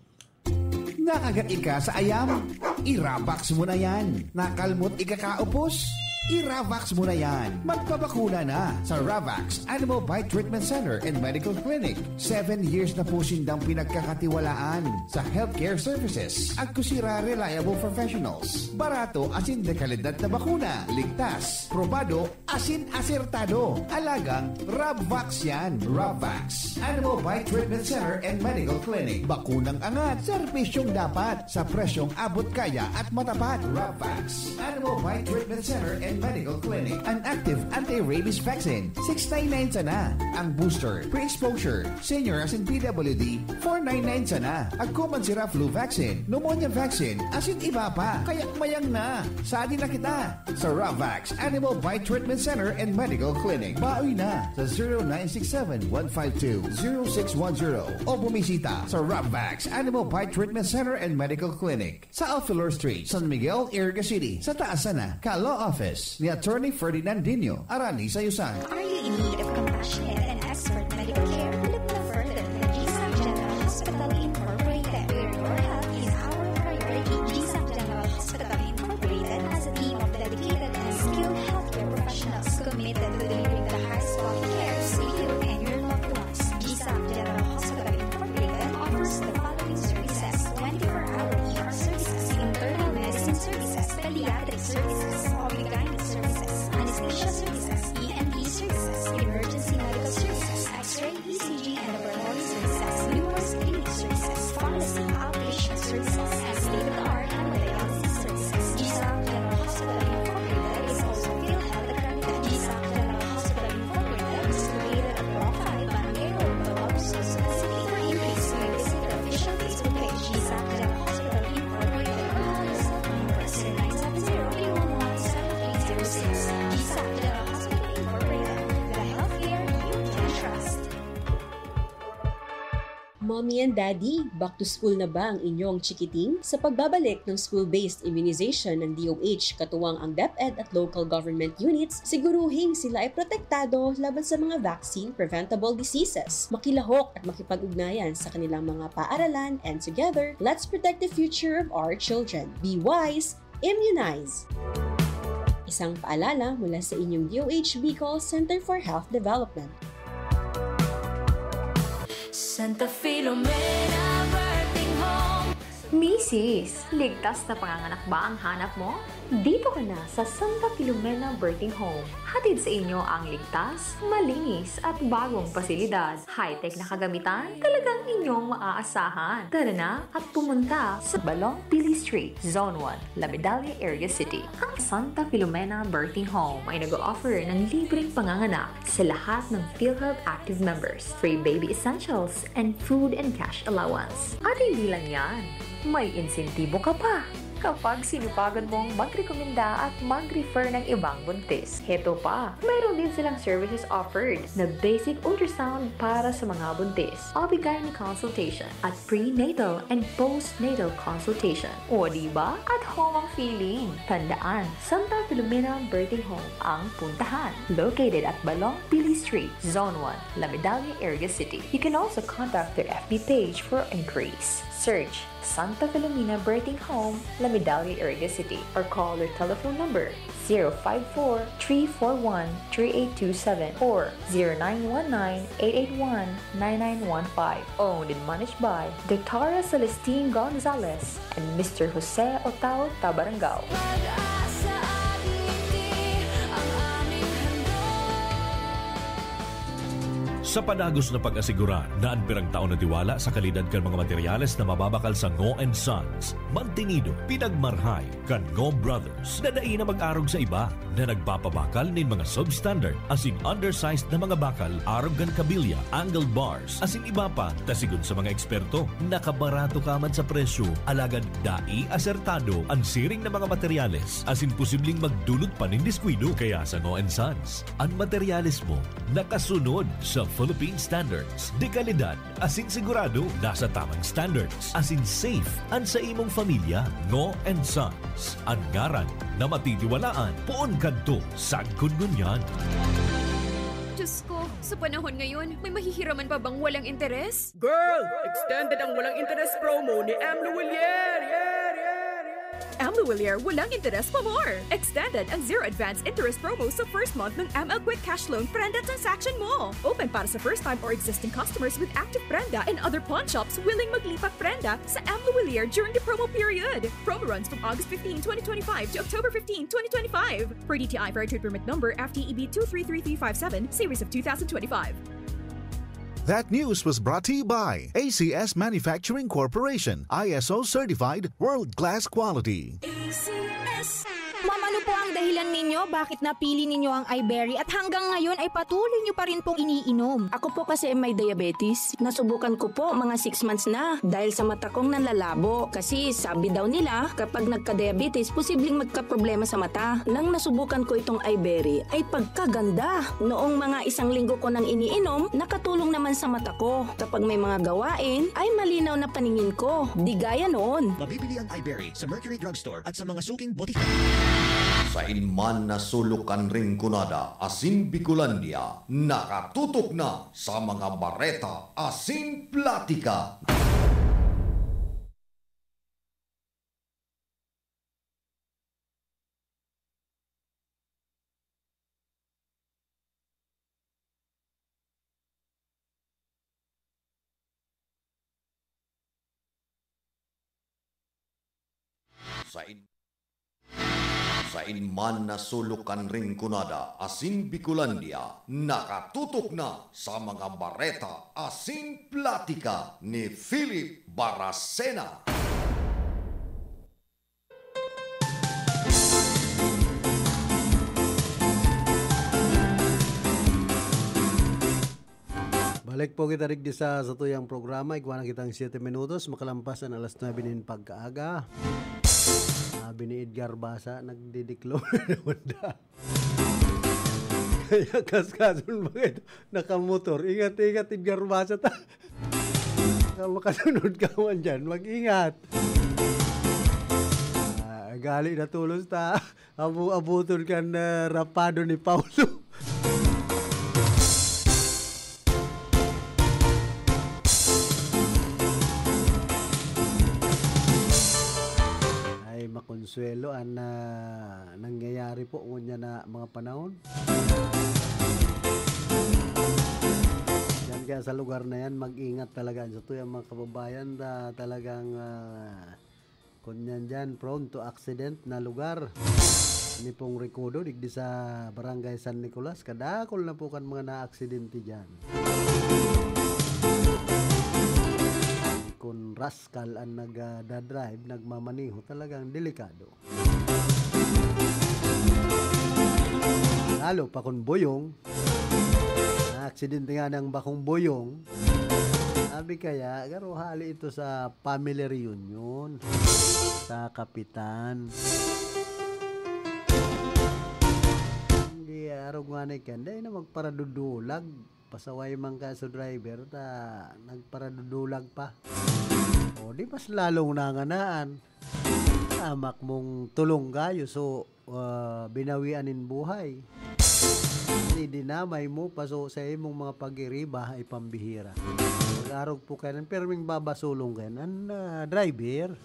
Nakagat ika sa ayam? Irapax mo na yan. Nakalmot ika kaupos? I-Ravax mo na yan. Magpabakuna na sa Ravax Animal Bite Treatment Center and Medical Clinic. Seven years na po sindang pinagkakatiwalaan sa healthcare services. Agkusira reliable professionals. Barato asin dekalidad na bakuna. Ligtas, probado, asin asertado. Alagang Ravax yan. Ravax Animal Bite Treatment Center and Medical Clinic. Bakunang angat, serbisyong dapat, sa presyong abot kaya at matapat. Ravax Animal Bite Treatment Center and Medical Clinic. An active anti-rabies vaccine, six nine nine sana. Ang booster, pre-exposure, senior asin P W D, four nine nine sana. Agko man sira flu vaccine, pneumonia vaccine, asin iba pa. Kaya mayang na, sadi na kita sa Ravax Animal Bite Treatment Center and Medical Clinic. Baoy na sa zero nine six seven one five two zero six one zero o bumisita sa Ravax Animal Bite Treatment Center and Medical Clinic sa Alfilor Street, San Miguel, Iriga City, sa taas sana ka law office ni Attorney Ferdinandinho Arani Sayusan. Are you in need of compassionate and expert medical care? Look no further than G S A P General Hospital Incorporated, where your health is our priority. G S A P General Hospital Incorporated has a team of dedicated and skilled healthcare professionals committed to delivering the highest quality care to you and your loved ones. G S A P General Hospital Incorporated offers the following services: twenty-four-hour E R services, internal medicine services, pediatric services, O B G Y N services, anesthesia services, E N T services, emergency medical services, X-ray, E C G, and laboratory services, nurse clinic services, pharmacy, outpatient services, and state-of-the-art hemodialysis services. G S A P General Hospital Incorporated is also PhilHealth accredited. G S A P General Hospital Incorporated is located at Block five, Barangay Road, Balao, Quezon City. For inquiries, you may visit their official Facebook page, G S A P General Hospital Incorporated, or call their cell phone number, zero nine seven zero, three one one, seven three zero six. G S A P General Hospital Incorporated, the healthcare you can trust. Mommy and Daddy, back to school na ba ang inyong chikiting? Sa pagbabalik ng school-based immunization ng D O H, katuwang ang DepEd at local government units, siguruhing sila ay protektado laban sa mga vaccine-preventable diseases. Makilahok at makipag-ugnayan sa kanilang mga paaralan, and together, let's protect the future of our children. Be wise, immunize! Isang paalala mula sa inyong D O H Bicol Center for Health Development. Santa Filomena Birthing Home. Misis, ligtas na panganganak ba ang hanap mo? Dito ka na sa Santa Filomena Birthing Home. Hatid sa inyo ang ligtas, malinis at bagong pasilidad. High-tech na kagamitan, talagang inyong maaasahan. Tara na at pumunta sa Balong Pili Street, Zone one, La Medalla, Iriga City. Ang Santa Filomena Birthing Home ay nag-o-offer ng libreng panganganak sa lahat ng PhilHealth Active members, free baby essentials, and food and cash allowance. At hindi lang yan, may insentibo ka pa kapag sinupagan mong magrekomenda at mag-refer ng ibang buntis. Heto pa, mayroon din silang services offered na basic ultrasound para sa mga buntis, O B G Y N consultation, at prenatal and postnatal consultation. O, di ba? At home ang feeling. Tandaan, Santa Filomena Birthing Home ang puntahan. Located at Balong Pili Street, Zone one, La Medalla, Iriga City. You can also contact their F B page for inquiries. Search Santa Filomena Birthing Home, La Medalla, Iriga City, or call their telephone number, zero five four, three four one, three eight two seven or zero nine one nine, eight eight one, nine nine one five. Owned and managed by Doctora Celestine Gonzalez and Mister Jose Otao Tabarangao. Pag-asa at ngiti ang aming handog. Sa padagos na pag-asigurar na an pirang tao natiwala sa kalidad kan mga materyales na mababakal sa Ngo and Sons, mantinido, pinagmarhay kan Ngo Brothers na dai na mag-arog sa iba na nagpapabakal nin mga substandard asin undersized na mga bakal arog kan kabilya, angled bars, asin iba pa. Ta sigon sa mga eksperto, nakabarato ka man sa presyo, alagad dai asertado an siring na mga materyales asin posibleng magdulot pa nin diskuido. Kaya sa Ngo and Sons, an materyales mo nakasunod sa Philippine standards, dekalidad, asin sigurado nasa tamang standards, asin safe an sa imong pamilya. Ngo and Sons, an ngaran na matitiwalaan poon kadto sagkod ngunyan. Diyos ko, sa panahon ngayon, may mahihiraman pa bang walang interes? Girl, extended ang walang interes promo ni M. Lhuillier! M Lhuillier, walang interes pa more! Extended ang zero advance interest promo sa first month ng M L Quick Cash Loan Prenda transaction mo. Open para sa first time or existing customers with active Prenda and other pawn shops willing maglipat Prenda sa M Lhuillier during the promo period. Promo runs from August fifteen, twenty twenty-five to October fifteen, twenty twenty-five. Per D T I Fair Trade Permit Number F T E B two three three three five seven, series of two thousand twenty-five. That news was brought to you by A C S Manufacturing Corporation, I S O certified, world-class quality. A C S. Ma'am, ano po ang dahilan ninyo bakit napili ninyo ang iBerry at hanggang ngayon ay patuloy nyo pa rin pong iniinom? Ako po kasi ay may diabetes. Nasubukan ko po mga six months na dahil sa mata kong nanlalabo. Kasi sabi daw nila, kapag nagka-diabetes, posibleng magkaproblema sa mata. Nang nasubukan ko itong iBerry, ay pagkaganda! Noong mga isang linggo ko nang iniinom, nakatulong naman sa mata ko. Kapag may mga gawain, ay malinaw na paningin ko. Di gaya noon. Mabibili ang iBerry sa Mercury Drugstore at sa mga suking botika. Sain man na sulok kan Rinconada asin Bicolandia, nakatutok na sa mga bareta asin platika. Sain, sain man na sulok kan Rinconada asin Bicolandia, nakatutok na sa mga bareta asin platika ni Philip Baracena. Balik po kita digdi sa satuyang programa. Igwa na kitang siyete minutos, makalampas an alas nuebe nin pagkaaga. Sabi ni Edgar Basa, nagdideclare naman da. Kaya kaskason ba ito? Nakamotor. Ingat-ingat, Edgar Basa ta. Kaya makasunod ka man dyan, mag-ingat. Ah, gali na tulos ta. Abu-, abuton kan, ah, rapado ni Paulo. Ay, makonsuelo an, ah, nangyayari po ngunyan na mga panahon. Diyan kaya sa lugar na yan, mag-ingat talaga. Sa tuyang mga kababayan, ah, talagang, ah, Kun yan dyan, prone to accident na lugar. Ni Pong Recodo, digdi sa Barangay San Nicolas, kadakol na po kan mga naaksidente dyan. Kun raskal an nagdadrive, nagmamaneho, talagang delikado. Lalo pa kun boyong, naaksidente nga ng bakong boyong, sabi kaya, garo hali ito sa family reunion sa kapitan. Hindi, arog nga na ikan, dahil na magparadudulag, pasaway man ka sa driver, ta nagparadudulag pa. O, di mas lalong nanganaan. Amak mong tulong kayo, so, ah, binawian nin buhay. Dinamay mo pa, so, sa imong mga pag-iriba ay pambihira. Mag-arog po kayo ng perming babasulong kayo ng, ah, driver.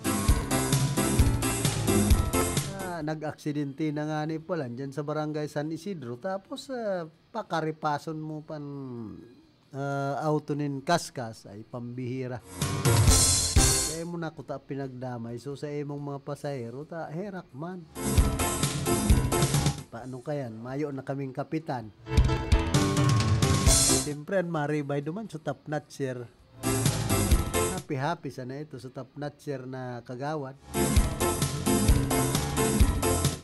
Ah, nag-aksidente na nga ni pala dyan sa Barangay San Isidro. Tapos, ah, pakaripason mo pan, ah, auto nin kaskas ay pambihira. Kaya mo na kuta pinagdamay. So, sa imong mga pasahero, ta, herak man. Paano kayan? Mayo na kaming kapitan. Siyempre, an maribay duman sa top notcher. Happy-happy sana ito sa top notcher na kagawad.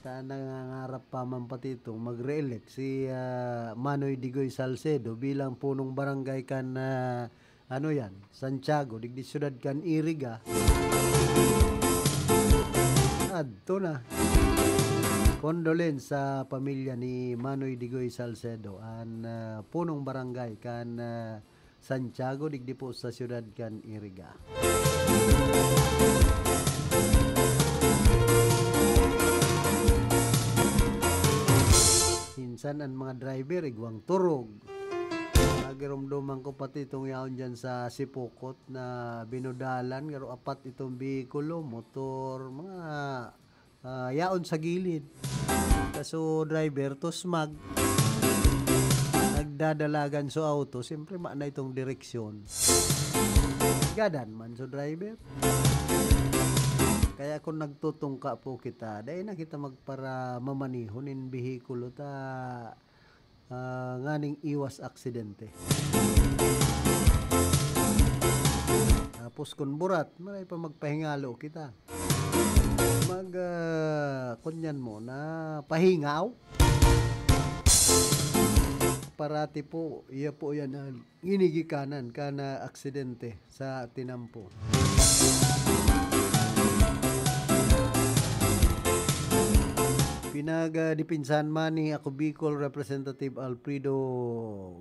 Ta nangangarap pa man pati itong mag-re-elect si, ah, Manoy Digoy Salcedo bilang punong barangay kan, ah, ano yan, Santiago, digdi siyudad kan Iriga. Adto na. Condolence sa pamilya ni Manoy Digoy Salcedo, an, ah, punong barangay kan, ah, Santiago, digdi po sa siyudad kan Iriga. Minsan an mga driver, igwang turog. Nagiromdoman ko pati itong yaon dyan sa Sipokot na binudalan, garo apat itong behikulo, motor, mga Ah, yaon sa gilid. Kaso driver, tusmag. Nagdadalagan so auto, siyempre, ma na itong direksyon. Gadan man so driver. Kaya kung nagtutungka po kita, dai na kita magpara-, mamaniho nin behikulo ta, ah, nganing iwas aksidente. Tapos kun burat, maray pa magpahingalo kita. Mag, ah, kunyan mo na pahingaw. Parati po, iya po yan ang ginigikanan ka na aksidente sa tinampo. Pinagdipinsahan man ni Ako Bicol Representative Alfredo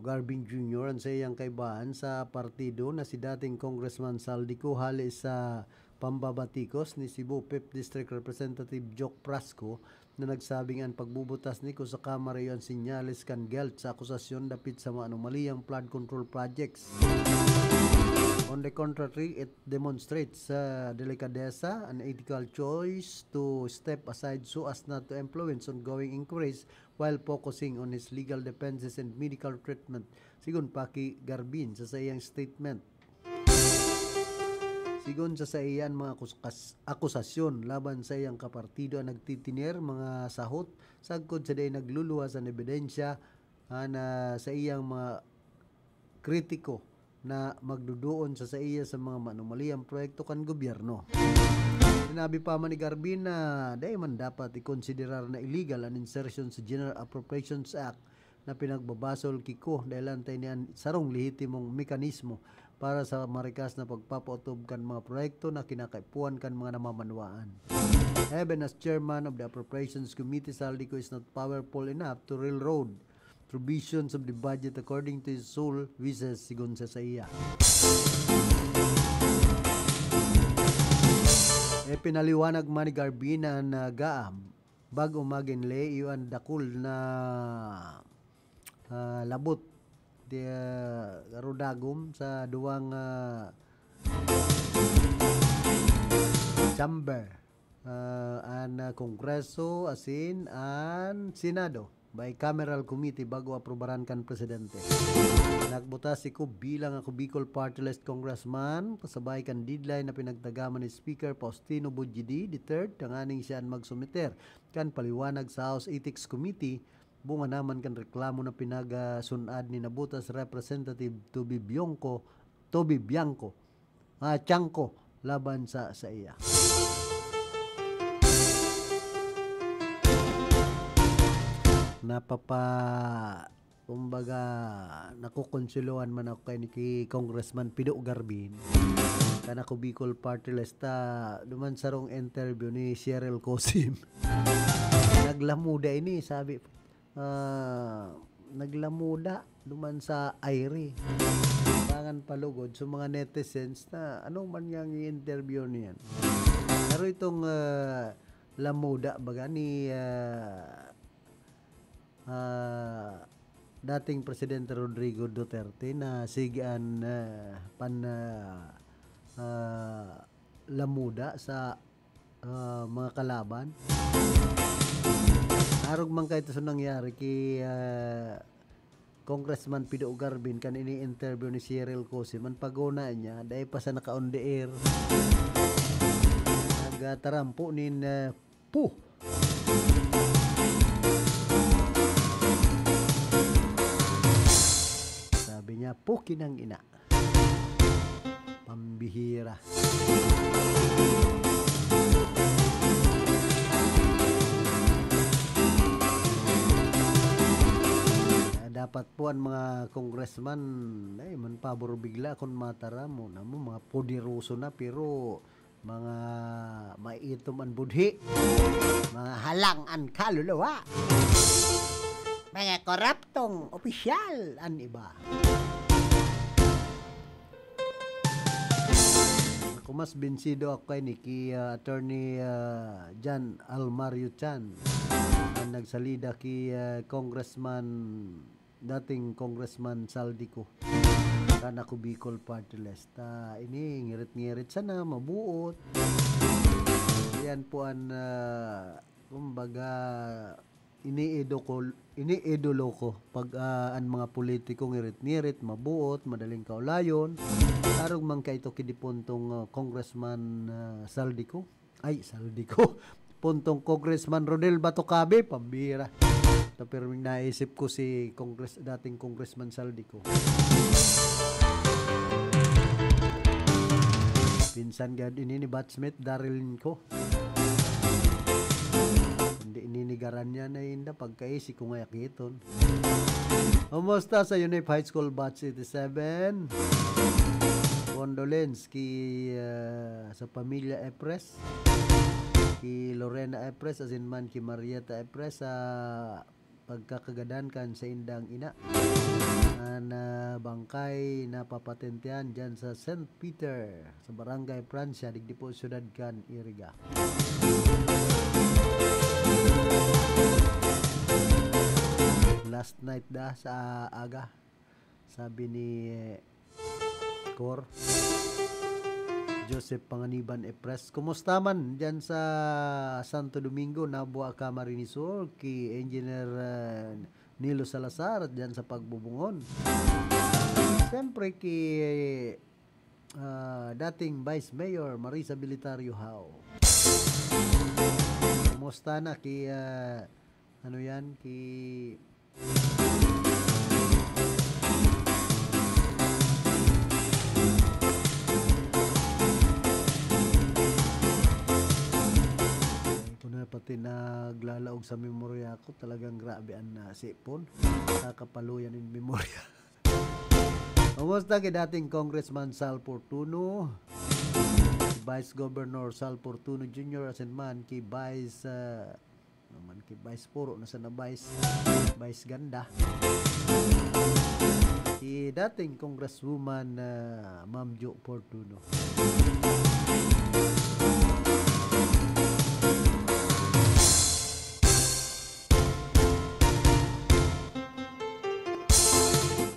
Garbin Junior an saiyang kaibahan sa partido na si dating Congressman Saldico hale sa pambabatikos ni Cebu Fifth District Representative Joke Frasco na nagsabing an pagbubutas ni Ko sa Kamara iyo an sinyales kan guilt sa akusasyon dapit sa mga anomaliyang flood control projects. On the contrary, it demonstrates sa delikadesa, an ethical choice to step aside so as not to influence ongoing inquiries while focusing on his legal defenses and medical treatment, sigon pa ki Garbin sa saiyang statement. Sigon sa saiya, an mga akus-, kas-, akusasyon laban sa iyang kapartido an nagtitiner mga sahot sagkod sa dai nagluluwas an ebidensya, ah, na sa iyang mga kritiko na magduduon sa saiya sa mga manumaliyang proyekto kan gobyerno. Sinabi pa man ni Garbin na dai man dapat ikonsiderar na illegal an insertion sa General Appropriations Act na pinagbabasol ki Ko, dahil antay niyan sarong lehitimong mekanismo para sa marikas na pagpapautob kan mga proyekto na kinakaipuhan kan mga namamanwaan. Even as chairman of the Appropriations Committee, Saldico is not powerful enough to railroad provisions of the budget according to his sole wishes, sigon sa saiya. E pinaliwanag man ni Garbin na, ah, bag-o maginle iyo an dakul na, ah, labot di, ah, garo dagom sa duwang, ah, chamber, ah, an, ah, Kongreso asin an Senado, bicameral committee, bago aprubaran kan presidente. Nagbutas si Ko bilang Ako Bicol Party List Congressman, pasabay kan deadline na pinagtagaman ni Speaker Faustino Bujidi the third, tanganing siya an magsumiter kan paliwanag sa House Ethics Committee, bunga naman kan reklamo na pinagasun-ad ni nabutas Representative Toby Bianco, Toby Bianco, ah, Tiangco laban sa saiya. Napapa-, kumbaga, nakokonsulohan man ako kay ni ki Congressman Pido Garbin. Kan Ako Bicol Party List, ah, duman sarong interview ni Cheryl Cosim. Naglamuda ini, sabi, ah, naglamuda duman sa aire. Dangan palugod sa mga netizens na ano man yang i-interview niyan. Pero itong, ah, lamuda baga ni, ah, ah, dating Presidente Rodrigo Duterte na sige an, ah, pan, ah, ah, lamuda sa, ah, mga kalaban. Arog man kaito sa nangyari ki, ah, Congressman Pido Garbin kan ini-interview ni Cheryl Cosim, an pagona niya, dai pa sa naka-on the air. Nagtarampo nin, ah, pu. Sabi niya, "Puki ng ina." Pambihira. Kaya dapat po ang mga congressman, ay, manpabor bigla kung mataram mo na mo, mga poderoso na, pero mga maitom ang budhi, mga halang ang kaluluwa, mga koraptong opisyal ang iba. Ako, mas binsido ako kay ni, ki, ah, Attorney, ah, John Almario Chan, ang nagsalida ki, ah, Congressman, dating Congressman Saldico, kan Ako Bicol Party List. Ah, ini, ngirit-ngirit sana, mabuot. Yan po an, ah, kumbaga, iniidolo ko, iniidolo ko pag, ah, an mga politiko ngirit-ngirit, mabuot, madaling kaulayon. Arog man kaito ki dipuntong, ah, Congressman, ah, Saldico. Ay, Saldico. Puntong Congressman Rodel Batocabe, pambira. Ta pirming naisip ko si Congress-, dating Congressman Saldico. Pinsan gad ini ni batchmate Daryl Linco. Hindi ininigaran niya na inda pagkaisi ko nga yakiton. Kumusta sa Unip High School Batch eighty-seven? Condolence ki, ah, sa pamilya Epres, ki Lorena Epres, asin man ki Marieta Epres sa pagkakagadan kan saindang ina. An, ah, bangkay napapatentehan diyan sa Saint Peter, sa Barangay Francia, digdi po siyudad kan Iriga. Last night da sa aga, sabi ni Cor Joseph Panganiban Epres. Kumusta man diyan sa Santo Domingo, Nabua, Camarines Sur, ki Engineer, ah, Nilo Salazar diyan sa Pagbubungon? Siyempre ki, ah, dating Vice Mayor Marisa Bilitario Howe. Kumusta na ki, ah, ano yan, ki Ako na pati naglalaog sa memorya ko, talagang grabe an, ah, sipon. Nakakapaluyan in memorya. Kumusta ki dating Congressman Sal Fortuno, Vice Governor Sal Fortuno Junior, asin man ki Vice, ah, naman ki Vice Puro na sana Vice, Vice Ganda. Si dating Congresswoman, ah, Ma'am Jo Fortuno.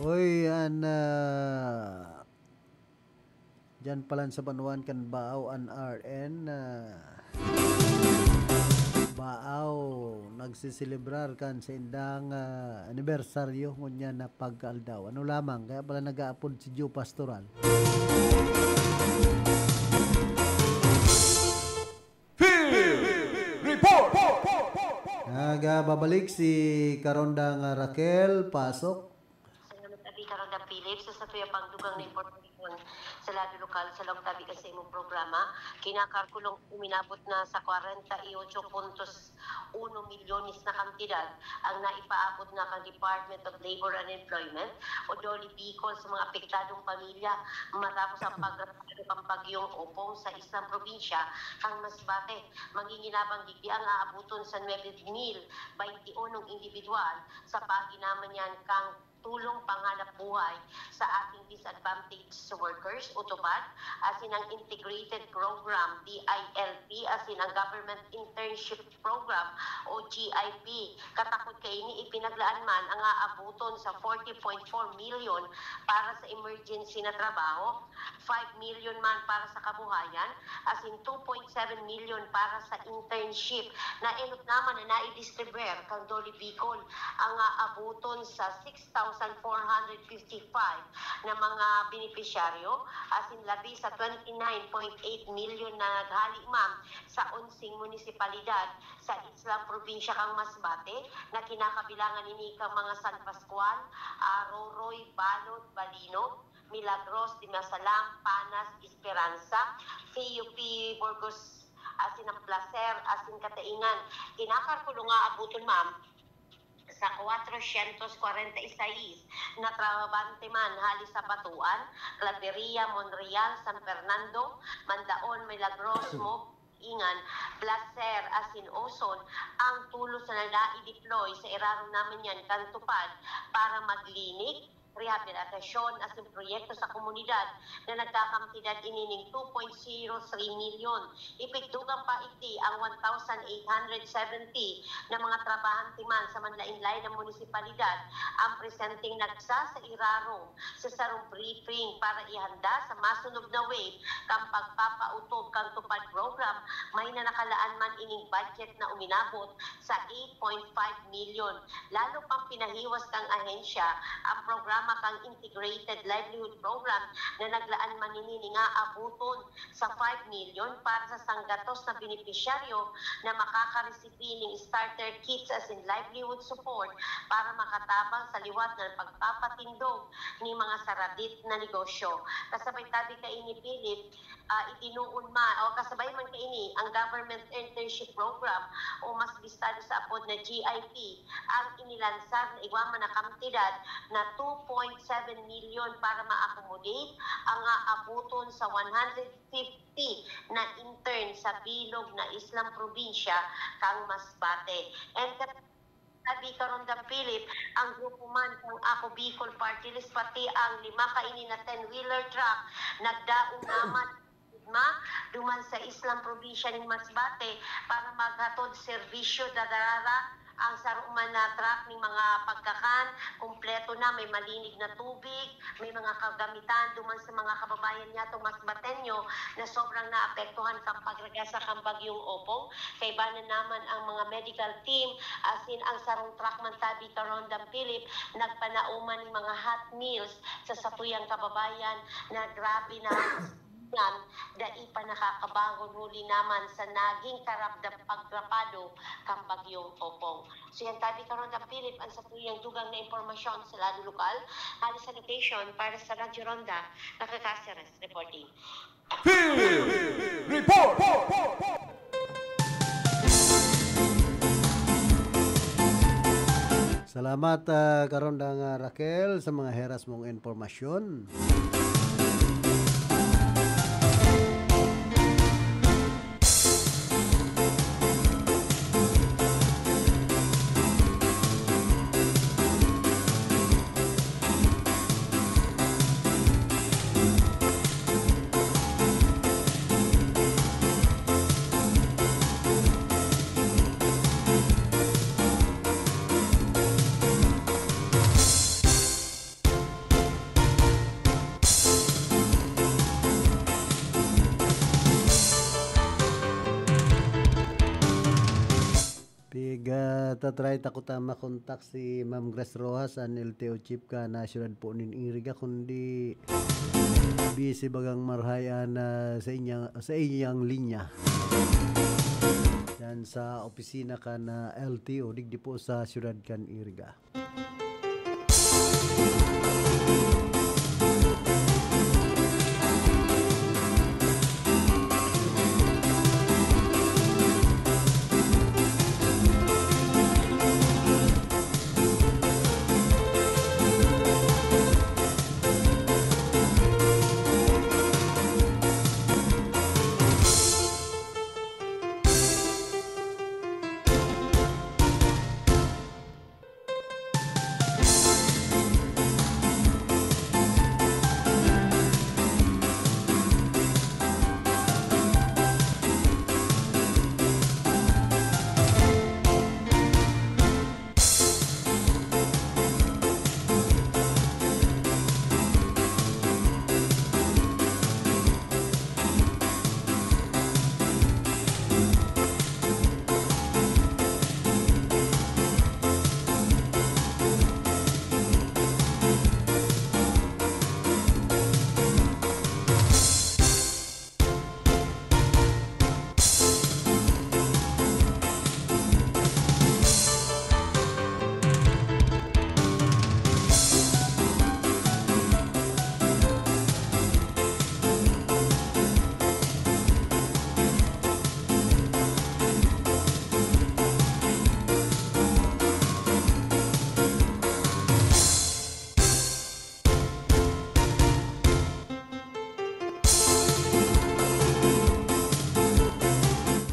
Oy, an, ah, Diyan palan sa banwaan kan Baaw an R N, ah, Baaw nagseselebrar kan saindang, ah, anibersaryo ngunyan na pagkaaldaw. Ano lamang, kaya pala nag-aapod si Joe Pastoral. Field Report! Nagbabalik si Karondang Raquel, pasok. Salamat, Abi Karandang Philip. Sa satuya pang dugang na impormasyon sa lado lokal, sa laog tabi kan sa imong programa, kinakalkulong uminabot na sa kwarenta y ocho puntos uno milyones na kantidad ang naipaabot na kan Department of Labor and Employment o DOLE Bicol sa mga apektadong pamilya matapos ang pagratado kan Bagyong Opong sa islang probinsya kan Masbate. Manginginabang digdi ang aaboton sa nuebe mil baynti unong indibidwal sa paagi naman niyan kan tulong panghanap buhay sa ating disadvantaged workers o TUPAD, asin ang Integrated Program, D I L P, asin ang Government Internship Program o G I P. Katakod kaini, ipinaglaan man ang aaboton sa forty point four million para sa emergency na trabaho, five million man para sa kabuhayan, asin two point seven million para sa internship. Naenot naman na naidistribuer kan DOLE Bicol ang aaboton sa six thousand four hundred fifty-five na mga benepisyaryo, asin labi sa twenty-nine point eight million na naghali man sa onseng munisipalidad sa islang probinsya kan Masbate, na kinakabilangan ini kan mga San Pascual, ah, Roroy, Balod, Balinog, Milagros, Dimasalam, Panas, Esperanza, P U P, Burgos, asin ang Placer, asin Kataingan. Kinakalkulo nga abuton, ma'am, sa kwatrosyentos kwarenta y seis na trabahante man hali sa Batuan, Claveria, Monreal, San Fernando, Mandaon, Milagros, Mob, Ingan, Placer, asin Oson ang tulos na nai-deploy sa irarom naman yan kan TUPAD para maglinig, rehabilitasyon asin proyekto sa komunidad na nagkakantidad ini ning two point zero three milyon. Ipigdugang pa igdi ang one thousand eight hundred seventy na mga trabahante man sa manlaen-laen na munisipalidad ang presenteng nagsasairarom sa sarong briefing para ihanda sa masunog na wave kan pagpapautob kan TUPAD program. May na nakalaan man ining budget na uminabot sa eight point five milyon. Lalo pang pinahiwas kang ahensya ang programa kang Integrated Livelihood Program na naglaan man ini ning aaboton sa five milyon para sa sanggatos na benepisyaryo na makakaresibi ning starter kits asin livelihood support para makatabang sa liwat na pagpapatindog ni mga saradit na negosyo. Kasabay tabi kaini, Philip, ah, itinuon man o kasabay man kaini ang Government Internship Program o mas bistado sa apod na G I P, ang inilansar na igwa man na kantidad na two point seven milyon para ma-accommodate ang aaboton sa one hundred fifty na intern sa bilog na islang probinsya kan Masbate. And kat-, sabi karon, Dam Philip, ang grupo man kan Ako Bicol Party List, pati ang lima kaini na ten-wheeler truck, nagdaong naman ma duman sa islang probinsya nin Masbate para maghatod serbisyo, dadarara ang saro man na truck ning mga pagkakan, kompleto na, may malinig na tubig, may mga kagamitan duman sa mga kababayan niyatong Masbateño na sobrang naapektuhan kan pagragasa kan Bagyong Opong. Kaiba na naman ang mga medical team, asin ang sarong truck man tabi karon, Dam Philip, nagpanao man ning mga hot meals sa satuyang kababayan na grabe na yan, dai pa nakakabangon huli naman sa naging karapdap-, pagrapado kan Bagyong Opong. So yan tabi karon, Dam Philip, ang satuyang dugang na impormasyon sa lado lokal. Hali sa location para sa Radyo Ronda, Naka Caceres reporting. Field Report! Salamat, ah, karon dang, ah, Raquel, sa mga heras mong impormasyon. Pig, ah, ta-try ta kuta makontak si Ma'am Grace Rojas, an L T O chief kan syudad po nin Iriga, kundi busy bagang marahay an, ah, sa inyang, sa iyang linya. Yan sa opisina kan, ah, L T O, digdi po sa syudad kan Iriga.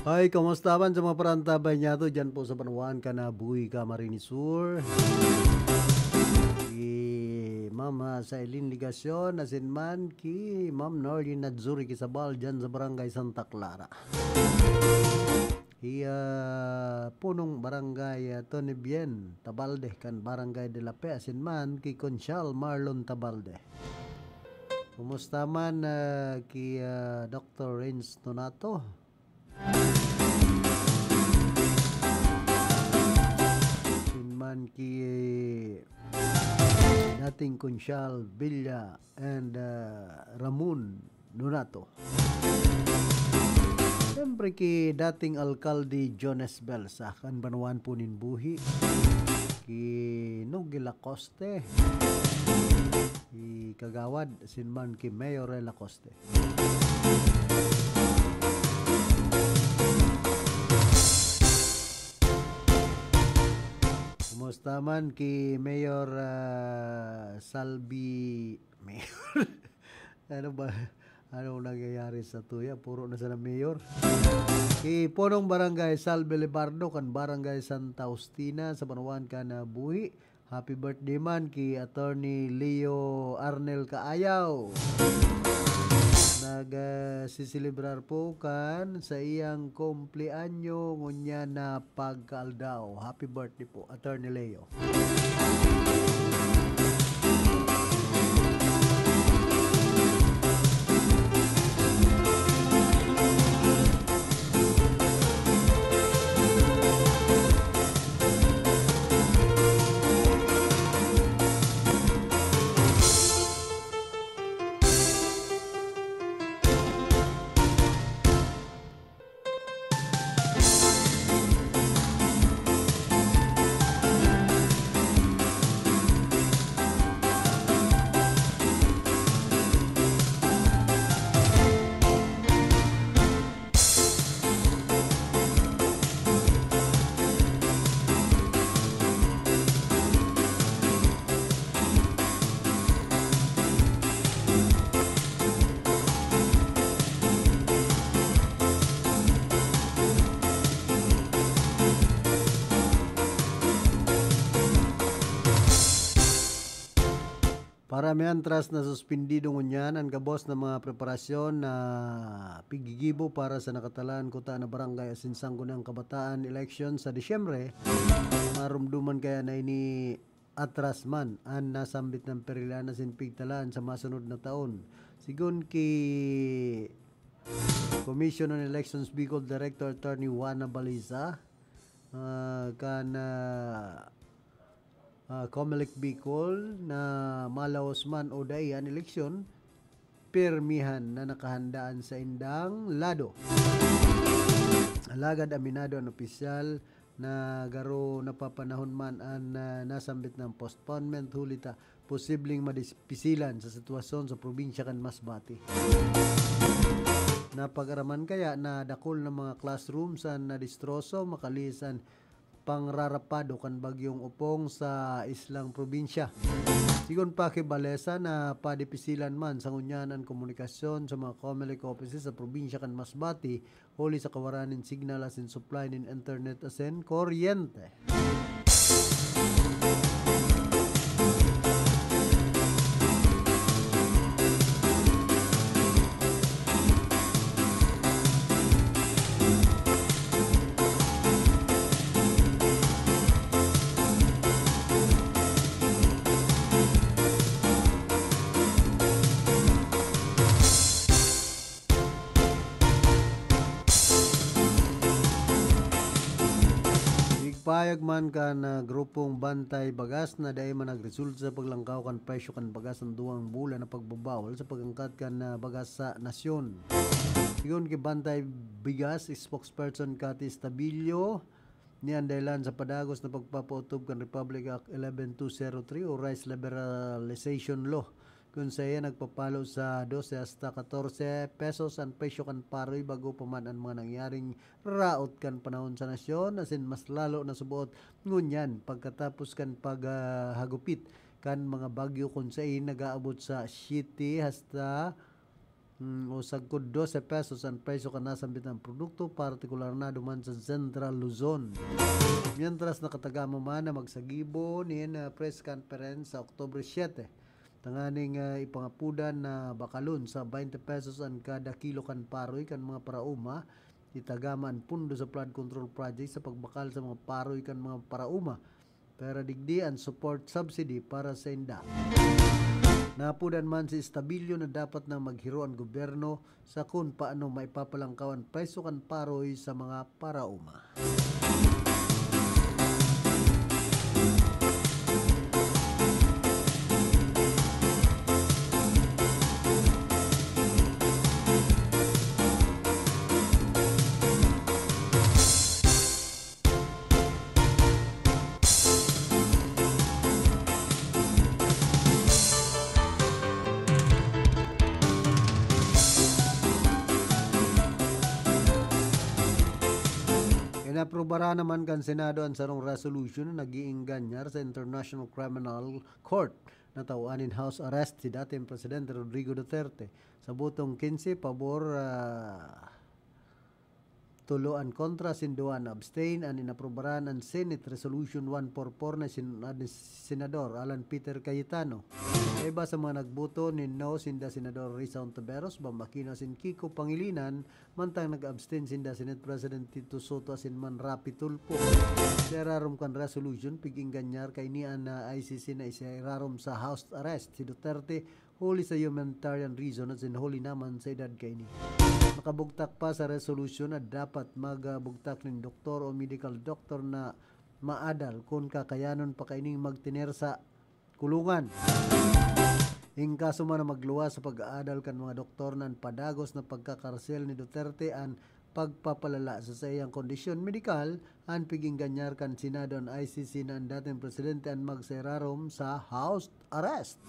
Hi, kumusta man sa mga parantabay niyato dyan po sa banwaan kan Buhi, Camarines Sur? Si Ma'am, ah, Sailin Legacion, asin man ki Ma'am Norlene Nadzuri Quizabal dyan sa Barangay Santa Clara. Ki, ah, Punong Barangay, ah, Tony Bien Tabalde kan Barangay de la Fe, asin man ki Conchal Marlon Tabalde. Kumusta man, ah, ki, ah, Doktor Renz Nonato? Asin man ki dating Konsyal Villa and, ah, Ramon Nonato. Siyempre ki dating Alkalde Jones Belsa, kan banwaan po nin buhi. Ki Nogi Lacoste. Ki Kagawad, asin man ki Mayor Lacoste. Kumusta man ki Mayor, ah, Salvi? Mayor? Ano ba? Anong nangyayari sa tuya? Puro na sila mayor. Ki Punong Barangay Salvi Lebardo kan Barangay Santa Justina sa banwaan kan, ah, buhi. Happy birthday man ki Attorney Leo Arnel Kaayaw. Nag, ah, siselebrar po kan sa iyang kumpleanyo ngunyan na pagkaaldaw. Happy birthday po, Attorney Leo. Para mientras na suspendido ngunyan an gabos na mga preparasyon na piggigibo para sa nakatalaan kuta na barangay asin sangguniang kabataan eleksyon sa Disyembre, marumduman kaya na ini atras man an nasambit na perila na sin pigtalaan sa masunod na taon. Sigon ki Commission on Elections Bicol Director Attorney Juana Baliza, ah, kan, ah, ah, Comelec Bicol na malawos man o dai an eleksyon, pirmihan na nakahanda an saindang lado. Alagad aminado an opisyal na garo napapanahon man an, ah, nasambit na postponement huli ta posibleng madipisilan sa sitwasyon sa probinsya kan Masbate. Napag-araman kaya na dakul na mga classrooms an nadistroso, makalihis an pangrarapado kan bagyong Opong sa islang probinsya. Sigon pa ki Baliza, napadipisilan man sa ngunyan an komunikasyon sa mga Comelec offices sa probinsya kan Masbate huli sa kawaran nin signal asin supply nin internet asin kuryente. Igpahayag man kan, ah, grupong Bantay Bagas na dai man nagresulta sa paglangkaw kan presyo kan bagas an duwang bulan na pagbabawal sa pag-angkat kan, ah, bagas sa nasyon. Sigon ki Bantay Bigas spokesperson Cathy Estabillo, ni an dahilan sa padagos na pagpapautob kan Republic Act eleven two zero three o Rice Liberalization Law, kun saiya nagpapalo sa dose hasta katorse pesos an presyo kan paroy bago pa man an mga nangyaring raot kan panahon sa nasyon, asin mas lalo na suboot ngunyan pagkatapos kan paghagupit kan mga bagyo kun sain nag-aabot sa siyete hasta, hmm, o sagkod dose pesos an presyo kan nasambit na produkto, partikular na duman sa Central Luzon. Mientras, nakatagama man na magsagibo nin, ah, press conference sa Oktubre siyete. tanganing, ah, ipangapudan na bakalon sa twenty pesos an kada kilo kan paroy kan mga paraoma. Itagama an pondo sa flood control project sa pagbakal sa mga paroy kan mga paraoma. Pero digdi an support subsidy para sa inda. Napudan man si Estabillo na dapat na maghiro an gobyerno sa kun paano maipapalangkaw an presyo kan paroy sa mga paraoma. Inaprobaran naman kan Senado an sarong resolution na nag-iingganyar sa International Criminal Court na tawan nin house arrest si dating Presidente Rodrigo Duterte. Sa botong quince pabor, ah, tulo an kontra, sinduwa an abstain, an inaprobaran an Senate Resolution one four four na sin-, ni Senador Alan Peter Cayetano. Sa iba sa mga nagboto nin no, sinda Senador Risa Hontiveros, Bam Aquino asin Kiko Pangilinan, mantang nag-abstain sinda Senate President Tito Sotto asin man Raffy Tulfo. Sa irarom kan resolution, pig-ingganyar kaini an, ah, I C C na isa irarom sa house arrest si Duterte huli sa humanitarian reason asin huli naman sa edad kaini. Nakabugtak pa sa resolusyon na dapat magbugtak nin doktor o medical doctor na maadal kun kakayanon pa kaining magtener sa kulungan. In kaso man na magluwas sa pag-aadal kan mga doktor na an padagos na pagkakarsel ni Duterte an pagpapalala sa saiyang kondisyon medikal, an pig-ingganyar kan Senado an I C C na an dating presidente an magsairarom sa house arrest.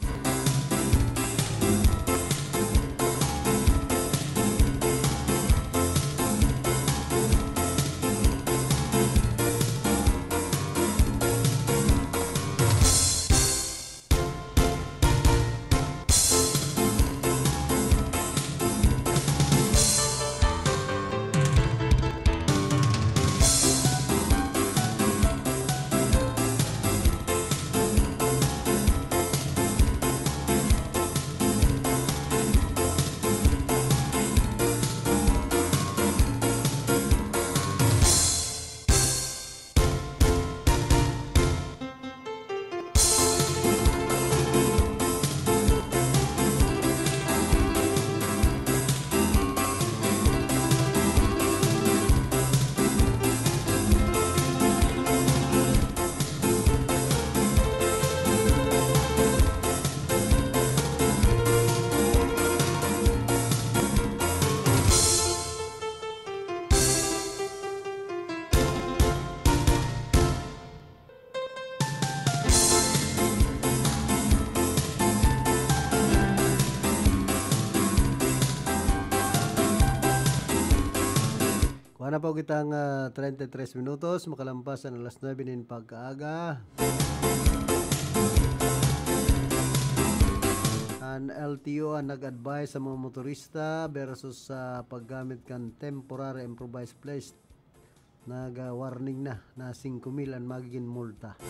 Kuha na po kitang, ah, treinta y tres minutos, makalampas an alas nuebe nin pagkaaga. An L T O an nag-advise sa mga motorista versus sa paggamit kan temporary improvised plates. Nag-warning na na singko mil an magigin multa.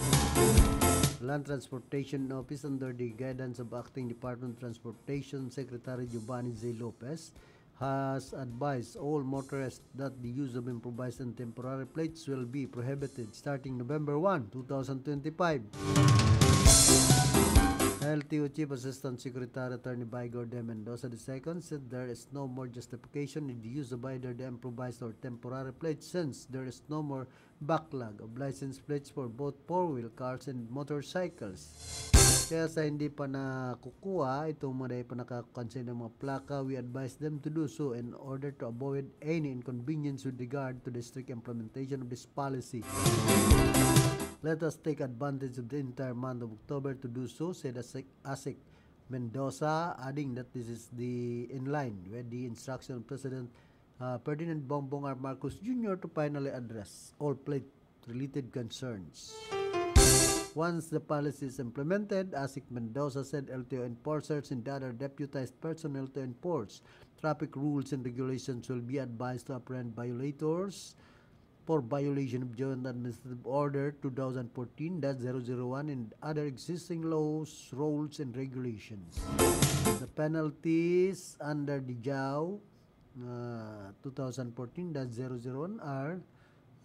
Land Transportation Office, under the guidance of Acting Department of Transportation Secretary Giovanni J. Lopez, has advised all motorists that the use of improvised and temporary plates will be prohibited starting November one, two thousand twenty-five. L T O Chief Assistant Secretary Attorney Vigor de Mendoza the second said there is no more justification in the use of either the improvised or temporary plates since there is no more backlog of license plates for both four-wheel cars and motorcycles. Kaya sa hindi pa nakukuha itong mga dai pa nakakuha sa inyong mga plaka, we advise them to do so in order to avoid any inconvenience with regard to the strict implementation of this policy. Let us take advantage of the entire month of October to do so, said ASIC, ASIC Mendoza, adding that this is the in line with the instruction of President, uh, Ferdinand Bongbong R. Marcos Junior to finally address all plate-related concerns. Once the policy is implemented, ASIC Mendoza said L T O enforcers and other deputized personnel to enforce traffic rules and regulations will be advised to apprehend violators for violation of Joint Administrative Order two thousand fourteen dash zero zero one and other existing laws, rules, and regulations. The penalties under the JAO, uh, two thousand fourteen dash zero zero one are,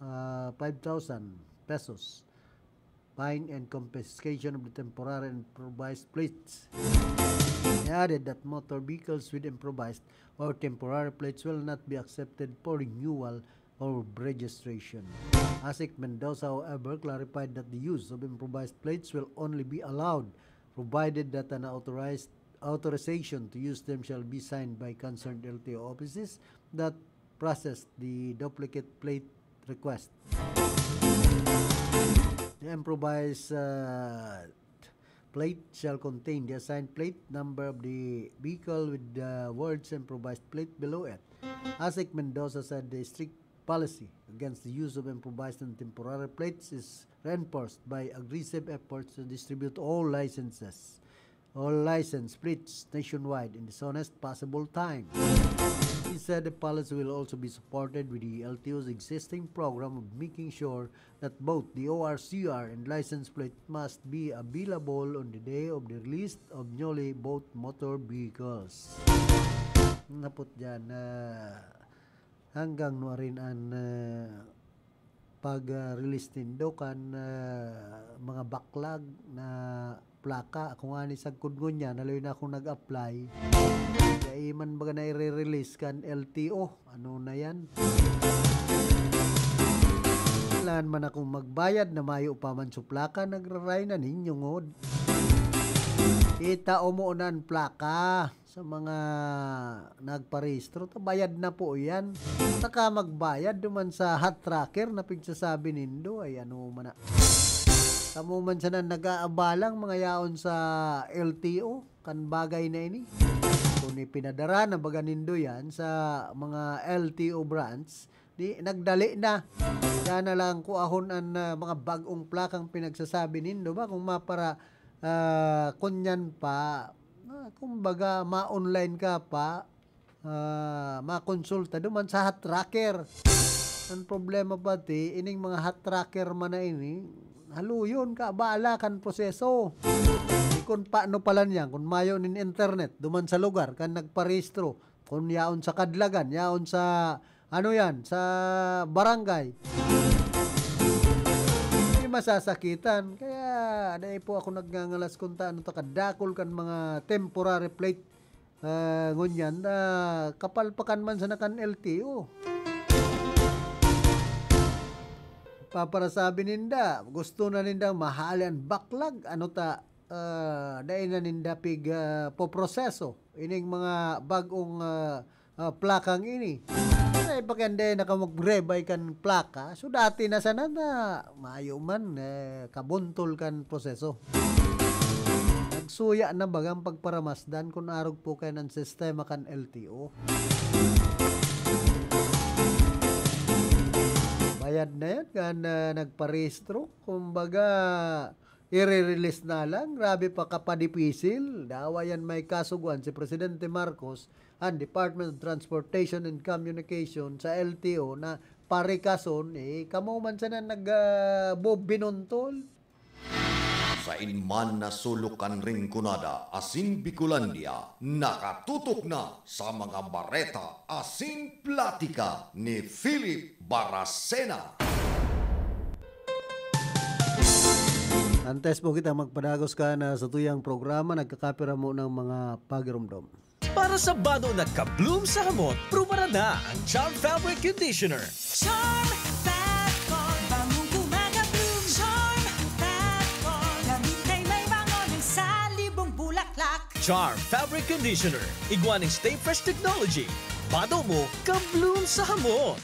uh, five thousand pesos, fine and confiscation of the temporary and improvised plates. He added that motor vehicles with improvised or temporary plates will not be accepted for renewal or registration. ASIC Mendoza, however, clarified that the use of improvised plates will only be allowed provided that an authorized authorization to use them shall be signed by concerned L T O offices that process the duplicate plate request. The improvised, uh, plate shall contain the assigned plate number of the vehicle with the words "improvised plate" below it. ASIC Mendoza said the strict policy against the use of improvised and temporary plates is reinforced by aggressive efforts to distribute all licenses, all license plates nationwide in the soonest possible time. He said the policy will also be supported with the L T O's existing program of making sure that both the O R C R and license plate must be available on the day of the release of newly bought motor vehicles. Napot dyan na hanggang nuarin an, ah, pag, ah, release nindo kan, ah, mga baklag na plaka. Ako nga ni sagkod ngunyan, haloy na akong nag-apply. Dai man baga na i-release kan L T O. Ano na yan? Kailangan man akong magbayad na mayo pa man su plaka, nagraray na ninyo ngod. Kita mo na an plaka sa mga nagparehistro, ta bayad na po yan. Saka magbayad duman sa hot tracker na pigsasabi nindo, ay ano man na. Kamo man sana nag-aabalang mga yaon sa L T O, kan bagay na ini. Kung ipinadara na baga nindo yan sa mga L T O branch, di, nagdali na. Diyan na lang kuahon an, ah, mga bag-ong plakang pinagsasabi nindo ba, kung mapara, ah, kunyan pa, ah, kumbaga, ma-online ka pa, ah, makonsulta duman sa hot tracker. Ang problema pati, ining mga hot tracker man na ini, haluyon ka, baala kan proseso. Di kun paano pala niyan, kun mayo nin internet, duman sa lugar kan nagparehistro, kun yaon sa Kadlagan, yaon sa, ano yan, sa barangay. Di masasakitan. Kaya, dai po ako nagngangalas kung ta-, ano ta kadakol kan mga temporary plate, ah, ngunyan, ah, kapalpakan man sana kan L T O. Paparasabi ninda, gusto na nindang mahali an baklag, ano ta, ah, dai na ninda pig, ah, poproseso ining mga bag-ong, ah, ah, plakang ini. Ay, pakianday na ka magrebay kan plaka. So, dati na sana na mayo man, eh, kabuntol kan proseso. Nagsuya na bagang pagparamasdan kun arog po kayo ng sistema kan L T O. Bayad na yan, kan, ah, nagparehistro. Kumbaga, i-release na lang. Grabe pa kapadipisil. Dawa yan may kasuguan si Presidente Marcos, ang Department of Transportation and Communication sa L T O na parikason, eh, kamo man sana nag, ah, bo-, binuntol. Sain man na sulok kan Rinconada asin Bicolandia, nakatutok na sa mga bareta asin platika ni Philip Baracena. Antes po kita magpadagos kan satuyang programa, nagkakapira mo ng mga pagirumdom. Para sa bado na ka-bloom sa hamot, prubaran na ang Charm Fabric Conditioner. Charm Fat Core, bangong gumagabloom. Charm Fat Core, gamitin may bango ng salibong bulaklak. Charm Fabric Conditioner, igwa ning Stay Fresh Technology. Bado mo, ka-bloom sa hamot.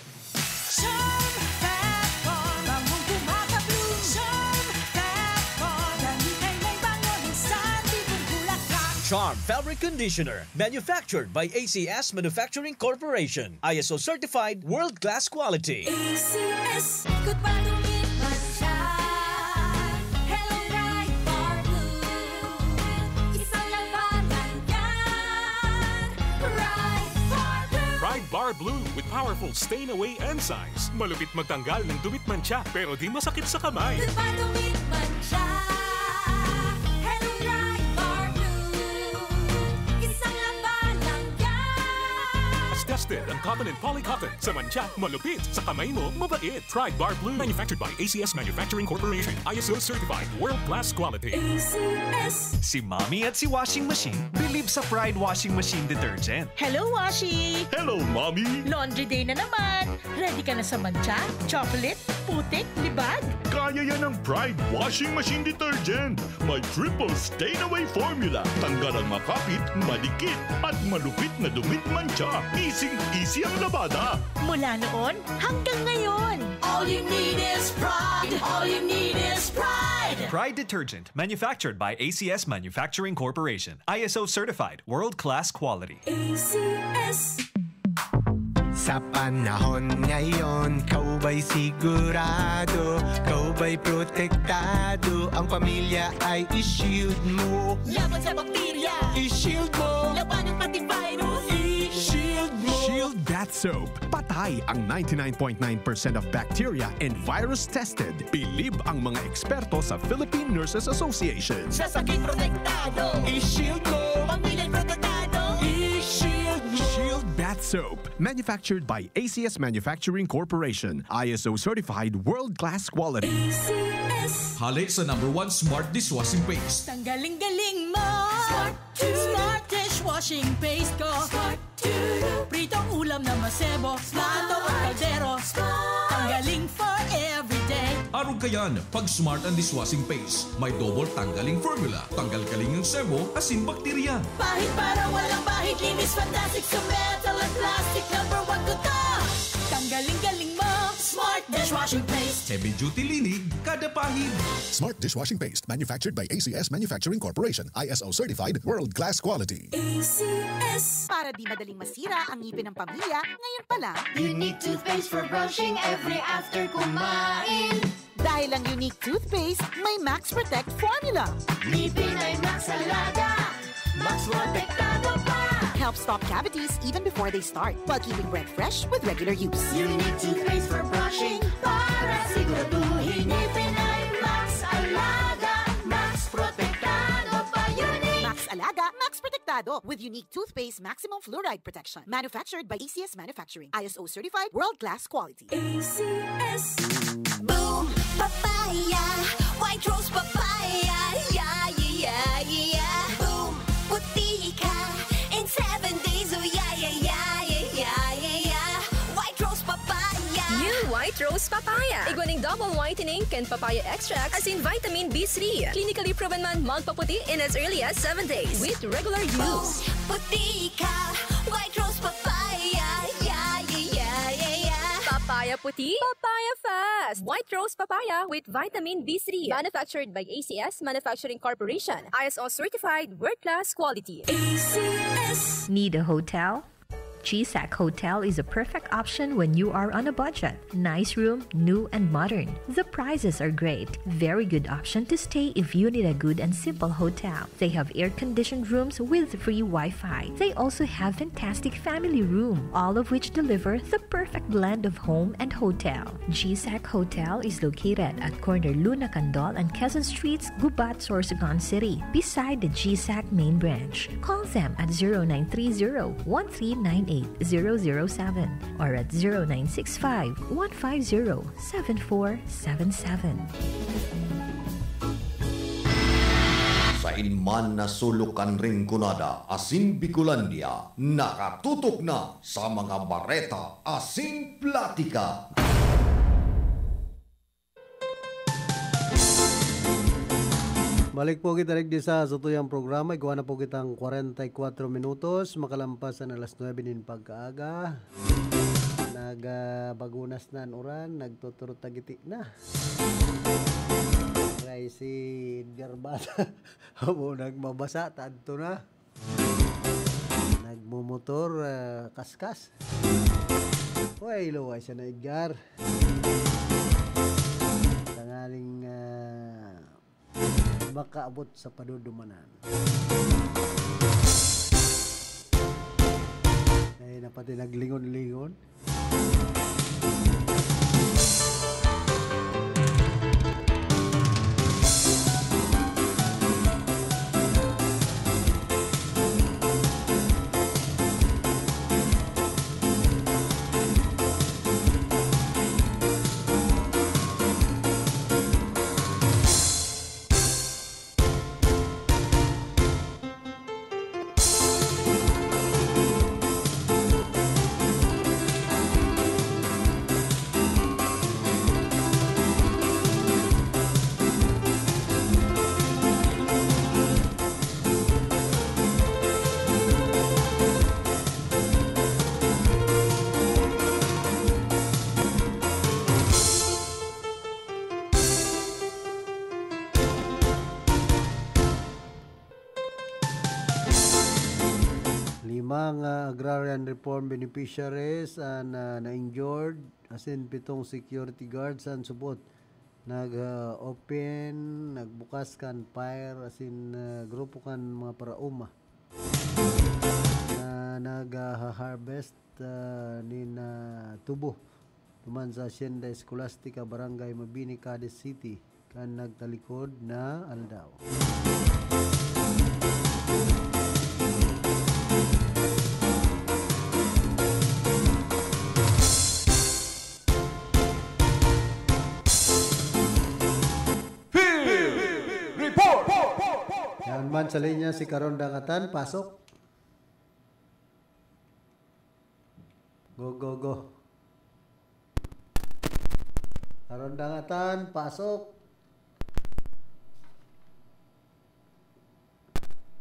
Charm Fat Core, bangong gumagabloom. Charm Fat Core, gamitin may bango ng salibong bulaklak. Charm Fabric Conditioner, manufactured by A C S Manufacturing Corporation. I S O certified, world-class quality. A C S. Ikot pa, lumipat siya. Hello, Bright Bar Blue. Isang labanan yan. Bright Bar Blue. Bright Bar Bar Blue with powerful stain away enzymes. Malupit magtanggal ng dumi't mantsa, pero di masakit sa kamay. Di ba dumi't mantsa? Hello, Pride Bar Blue. Isang laba lang yan. Tested ang cotton and polycotton. Sa mantsa, malupit. Sa kamay mo, mabait. Pride Bar Blue. Manufactured by A C S Manufacturing Corporation. I S O certified. World class quality. A C S. Si Mommy at si Washing Machine bilib sa Pride Washing Machine Detergent. Hello, Washi! Hello, Mommy! Laundry day na naman! Ready ka na sa mantsa, chocolate, putik, libag? Kaya yan ng Pride Washing Machine Detergent. May triple stain away formula. Tanggal ang makapit, madikit, at malupit na dumi't mantsa. Easy-easy ang labada. Mula noon hanggang ngayon. All you need is pride. All you need is pride. Pride Detergent, manufactured by A C S Manufacturing Corporation. I S O certified, world-class quality. A C S. Sa panahon ngayon, kau ba'y sigurado? Kau ba'y protektado? Ang pamilya ay i-shield mo. Laban sa bakterya. I-shield mo. Labanan pati virus. I-shield mo. Shield Bath Soap. Patay ang ninety-nine point nine percent of bacteria and virus tested. Bilib ang mga eksperto sa Philippine Nurses Association. Sa sakit protektado. I-shield mo. Pamilya'y protektado. I-shield mo. Shield Bath Soap. Manufactured by A C S Manufacturing Corporation. I S O certified world-class quality. A C S. Hale sa number one smart dishwashing paste. Tanggaling-galing mo! Smart to. Smart dishwashing paste ko! Smart to. Pritong ulam na masebo, plato o kaldero. Tanggaling for everyday. Arog kayan, pag smart ang dishwashing paste. May double tanggaling formula. Tanggal kaling ang sebo, asin bakterya. Pahid para walang bahid. Linis fantastic sa metal at plastic. Number one ko to. Tanggaling-galing mo! Smart dishwashing paste. Heavy duty linig, kada pahid. Smart dishwashing paste, manufactured by A C S Manufacturing Corporation, I S O certified, world class quality. A C S. Para di madaling masira ang ngipin ng pamilya, ngayon pa lang. Unique toothpaste for brushing every after kumain. Dahil ang Unique Toothpaste may Max Protect Formula. Ngipin ay Max Alaga. Max Protektado pa. Help stop cavities even before they start, while keeping breath fresh with regular use. Unique toothpaste for brushing para siguraduhin ngipin ay Max Alaga. Max Protektado pa. Unique. Max Alaga, Max Protektado with Unique Toothpaste Maximum Fluoride Protection. Manufactured by A C S Manufacturing. I S O certified, world-class quality. A C S. Boom! Papaya! White Rose Papaya! Yeah, yeah, yeah, yeah! Boom! Puti ka in seven days! Oh, yeah, yeah, yeah, yeah, yeah, yeah, yeah! White Rose Papaya! New White Rose Papaya. Igwa ning double whitening kan papaya extract asin vitamin B three. Clinically proven man magpaputi in as early as seven days with regular use. Puti ka! White Rose Papaya! Yeah, yeah, yeah, yeah, yeah! Papaya puti, papaya fast. White Rose Papaya with vitamin B three. Manufactured by A C S Manufacturing Corporation. I S O certified, world-class quality. A C S. Need a hotel? G SAC Hotel is a perfect option when you are on a budget. Nice room, new and modern. The prices are great. Very good option to stay if you need a good and simple hotel. They have air-conditioned rooms with free Wi-Fi. They also have fantastic family room, all of which deliver the perfect blend of home and hotel. G SAC Hotel is located at corner Luna Candol and Quezon Streets, Gubat, Sorsogon City, beside the G SAC main branch. Call them at zero nine three zero, one three nine eight, zero zero seven or at zero nine six five, one five zero, seven four seven seven. Sain man na sulok kan Rinconada asin Bicolandia, nakatutok na sa mga bareta asin platika. Balik po kita digdi sa satuyang programa. Igwa na po kitang kwarenta y kwatro minutos makalampas an alas nuebe nin pagkaaga. Nag, ah, bagunas na an uran, nagtuturot tagiti na. Kay si Edgar Bata, amo nagmabasa, tadto na. Nagmomotor, ah, kaskas. Uy, luway siya na, Edgar. Tanganing, ah, makaabot sa padudumanan. Ay, nap- Pati naglingon-lingon. Lima nga agrarian reform beneficiaries an, ah, na-injured, asin pitong security guards an subot nag, ah, open, nagbukas kan fire, asin, ah, grupo kan mga paraoma na nag, ah, harvest, ah, nin, ah, tubo duman sa Hacienda Escolastica, Barangay Mabini, Cadiz City, kan nagtalikod na aldaw. Field Report! Yan man sa linya si Karon Dangatan, pasok. Go, go, go. Karon Dangatan, pasok.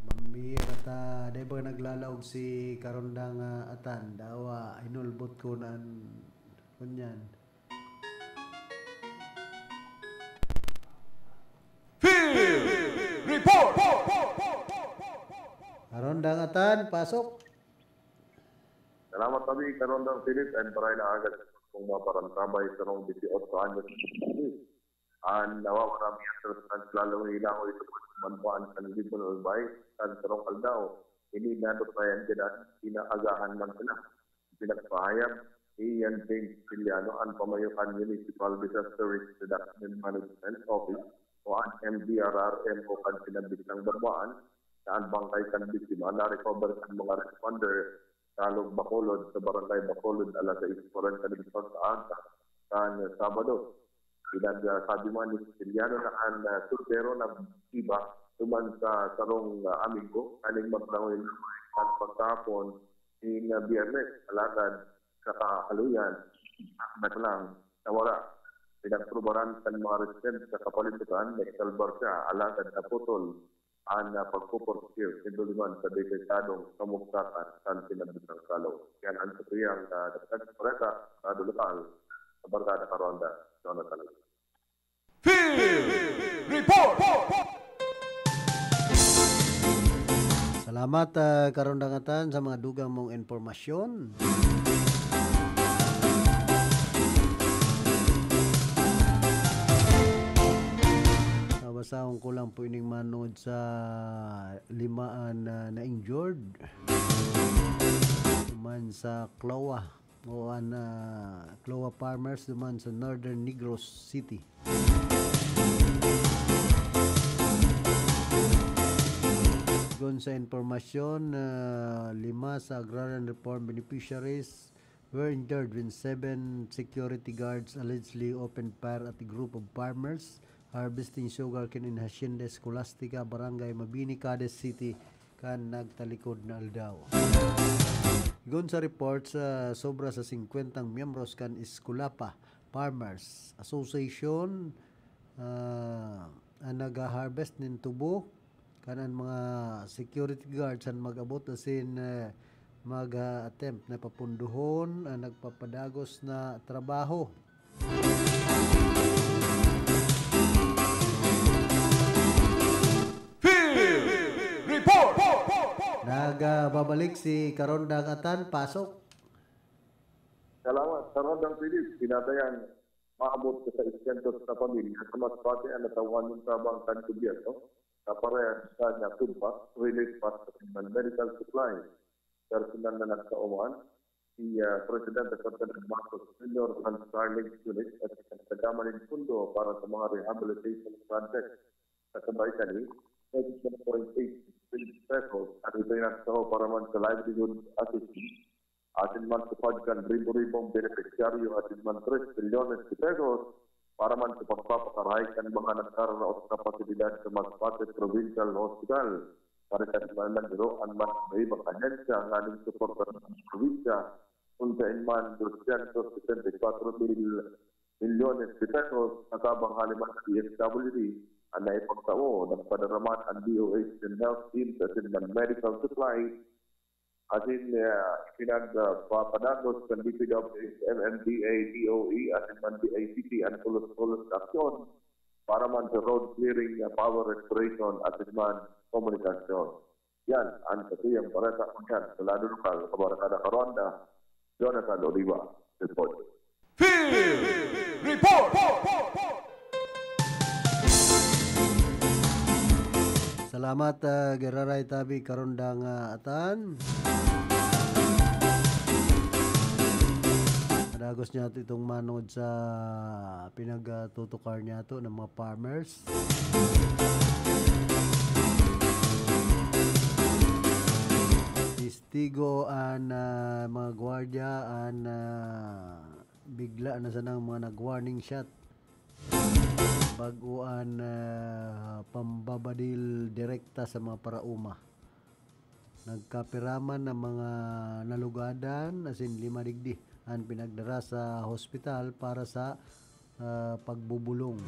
Mambira ta, dai ba naglalaog si Karon Dangatan? Dawa, hinulbot ko na an, kunyan. Field Report! Karon Dangatan, pasok. Salamat kami, Karondang Philip, and maray na aga sa mga parantabay, sarong dieciocho anyos. An nawawara, mientras naglalaway-laway tubod sa banwaan kan Libon Albay, kan sarong aldaw. Ini nadot na yan, kaya inaagahan man sila. Pinagpahayag ni Yan James Villano, an pamayo kan Municipal Disaster Risk Reduction and Management Office o an M D R R M O kan sinambit na banwaan, na an bangkay kan biktima na-recover kan mga responder sa Alog Bacolod, sa Barangay Bacolod, alas sais kwarenta nin pagkaaga kan Sabado. Pinagsabi man ni Siciliano na an, ah, soltero nag-iba duman sa sarong, ah, amigo kaning maglangoy-langoy kan pagkahapon nin, ah, Biyernes. Alagad sa kahaluyan, naglang nawara. Pinagprubaran kan mga residente sa kapalibutan, nagsalbar siya, alagad naputol an, ah, pagpupursige, sindo liman sa delikadong kamugtakan kan sinambit na aldaw. Yan an satuyang, ah, dagdag balita sa lokal sa Barkada Karonda, Jonathan. Field Report! Salamat, ah, Karon Dangatan, sa mga dugang mong impormasyon. Babasahon ko lang po ining manod sa lima an, ah, na-injured. Duman sa Cloa, o an, ah, Cloa Farmers duman sa Northern Negros City. Sigon sa impormasyon, ah, lima sa agrarian reform beneficiaries were injured when seven security guards allegedly opened fire at a group of farmers harvesting sugarcane in Hacienda Escolastica, Barangay Mabini, Cadiz City, kan nagtalikod na aldaw. Sigon sa reports, ah, sobra sa singkwentang miyembros kan Escolapa Farmers Association, ah, an nagha-harvest nin tubo, kan an mga security guards an mag-abot asin, ah, mag-attempt na papundohon an nagpapadagos na trabaho. Field Report! Nagbabalik si Karon Dangatan, pasok. Salamat. Karondang Philip, tinatayang maabot sa seiscientos na pamilya sa Masbate an natawan nin tabang kan gobyerno, kaparehas kan food pack, relief pack, at medical supplies. Personal na nagtao man si, ah, Presidente Ferdinand Marcos Junior kan Starlink unit at nagdama nin pundo para sa mga rehabilitation project sa Kabaitani, twenty-seven point eight billion pesos ang ipinagtao para man sa livelihood assistance. Asin man sa pagkan ribo-ribong benepisyaryo, asin man tres milyones de pesos para man sa pagpapakarahay kan mga nagkararaot sa pasilidad sa Masbate Provincial Hospital. Para sa mga nagduro, an mas maibang ahensya nganing suporta sa probinsya, kung saan man doscientos setenta y cuatro mil milyones de pesos na tabang haliman sa D S W D ang naipagtao. Nagpadarama an D O H nin health teams asin man medical supplies. Asin, ah, pinagpapadagos kan D P W H, M M D A, D O E, asin man D I C T an pulos-pulos na aksyon para man sa road clearing, ah, power restoration, asin man komunikasyon. Yan ang satuyang bareta, kunyan, sa lado lokal, Kabarakada Karonda, Jonathan Oliva, report. Field Report! Salamat, ah, giraray tabi karondang, ah, atan. Padagos niya itong manod sa pinagtutukar niya to ng mga farmers. Tigo an, ah, mga gwardiya, an, ah, bigla na sanang mga nag-warning shot. Bago an, ah, pambabadil direkta sa mga paraoma. Nagkapiraman ang mga nalugadan, asin lima digdi an pinagdara sa hospital para sa ah, pagbubulong.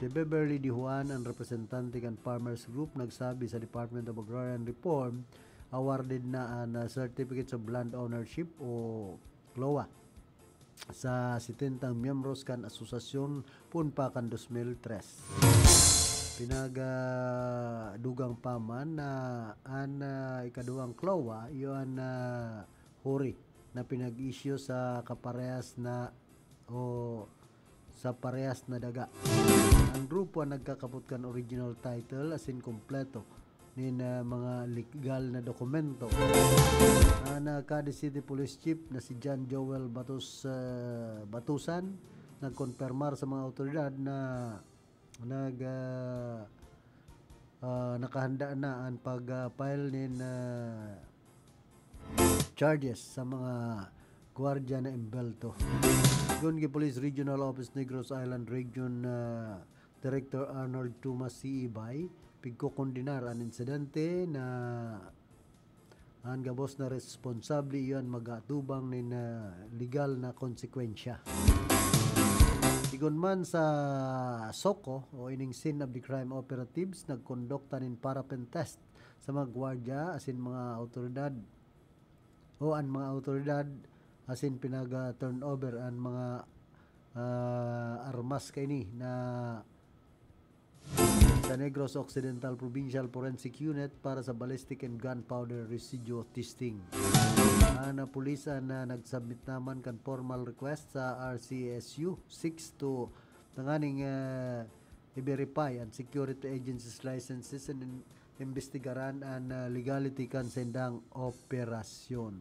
Si Beverly Di Juan, ang representante kan Farmers Group, nagsabi sa Department of Agrarian Reform, awarded na an, ah, Certificates of Land Ownership o CLOA sa setentang miyembros kan asosasyon poon pa kan dos mil tres. Pinag, ah, dugang pa man na an, ah, ikaduwang CLOA, iyo an, ah, huri na pinag-issue sa kaparehas na o sa parehas na daga. An grupo an nagkakapot kan original title asin kompleto nin, ah, mga legal na dokumento. An, ah, Cadiz City Police Chief na si John Joel Batus-, ah, Batusan nagkonpermar sa mga awtoridad na nag, ah, ah, nakahanda na an pag, ah, file nin, ah, charges sa mga gwardiya na embelto. Sigon ki Police Regional Office Negros Island Region, ah, Director Arnold Thomas C. Ibay, pigkokondenar an insidente na an gabos na responsable iyo an mag-aatubang nin, ah, legal na konsekwensya. Sigon man sa SOCO o ining Scene of the Crime Operatives, nagkondukta nin paraffin test sa mga gwardiya asin mga awtoridad o an mga awtoridad asin pinag-turnover an mga, ah, armas kaini na sa Negros Occidental Provincial Forensic Unit para sa ballistic and gunpowder residue testing. An, ah, pulis an, ah, nagsubmit naman kan formal request sa R C S U six to tanganing, ah, i-verify an security agencies licenses and in-, imbestigaran an, ah, legality kan saindang operasyon.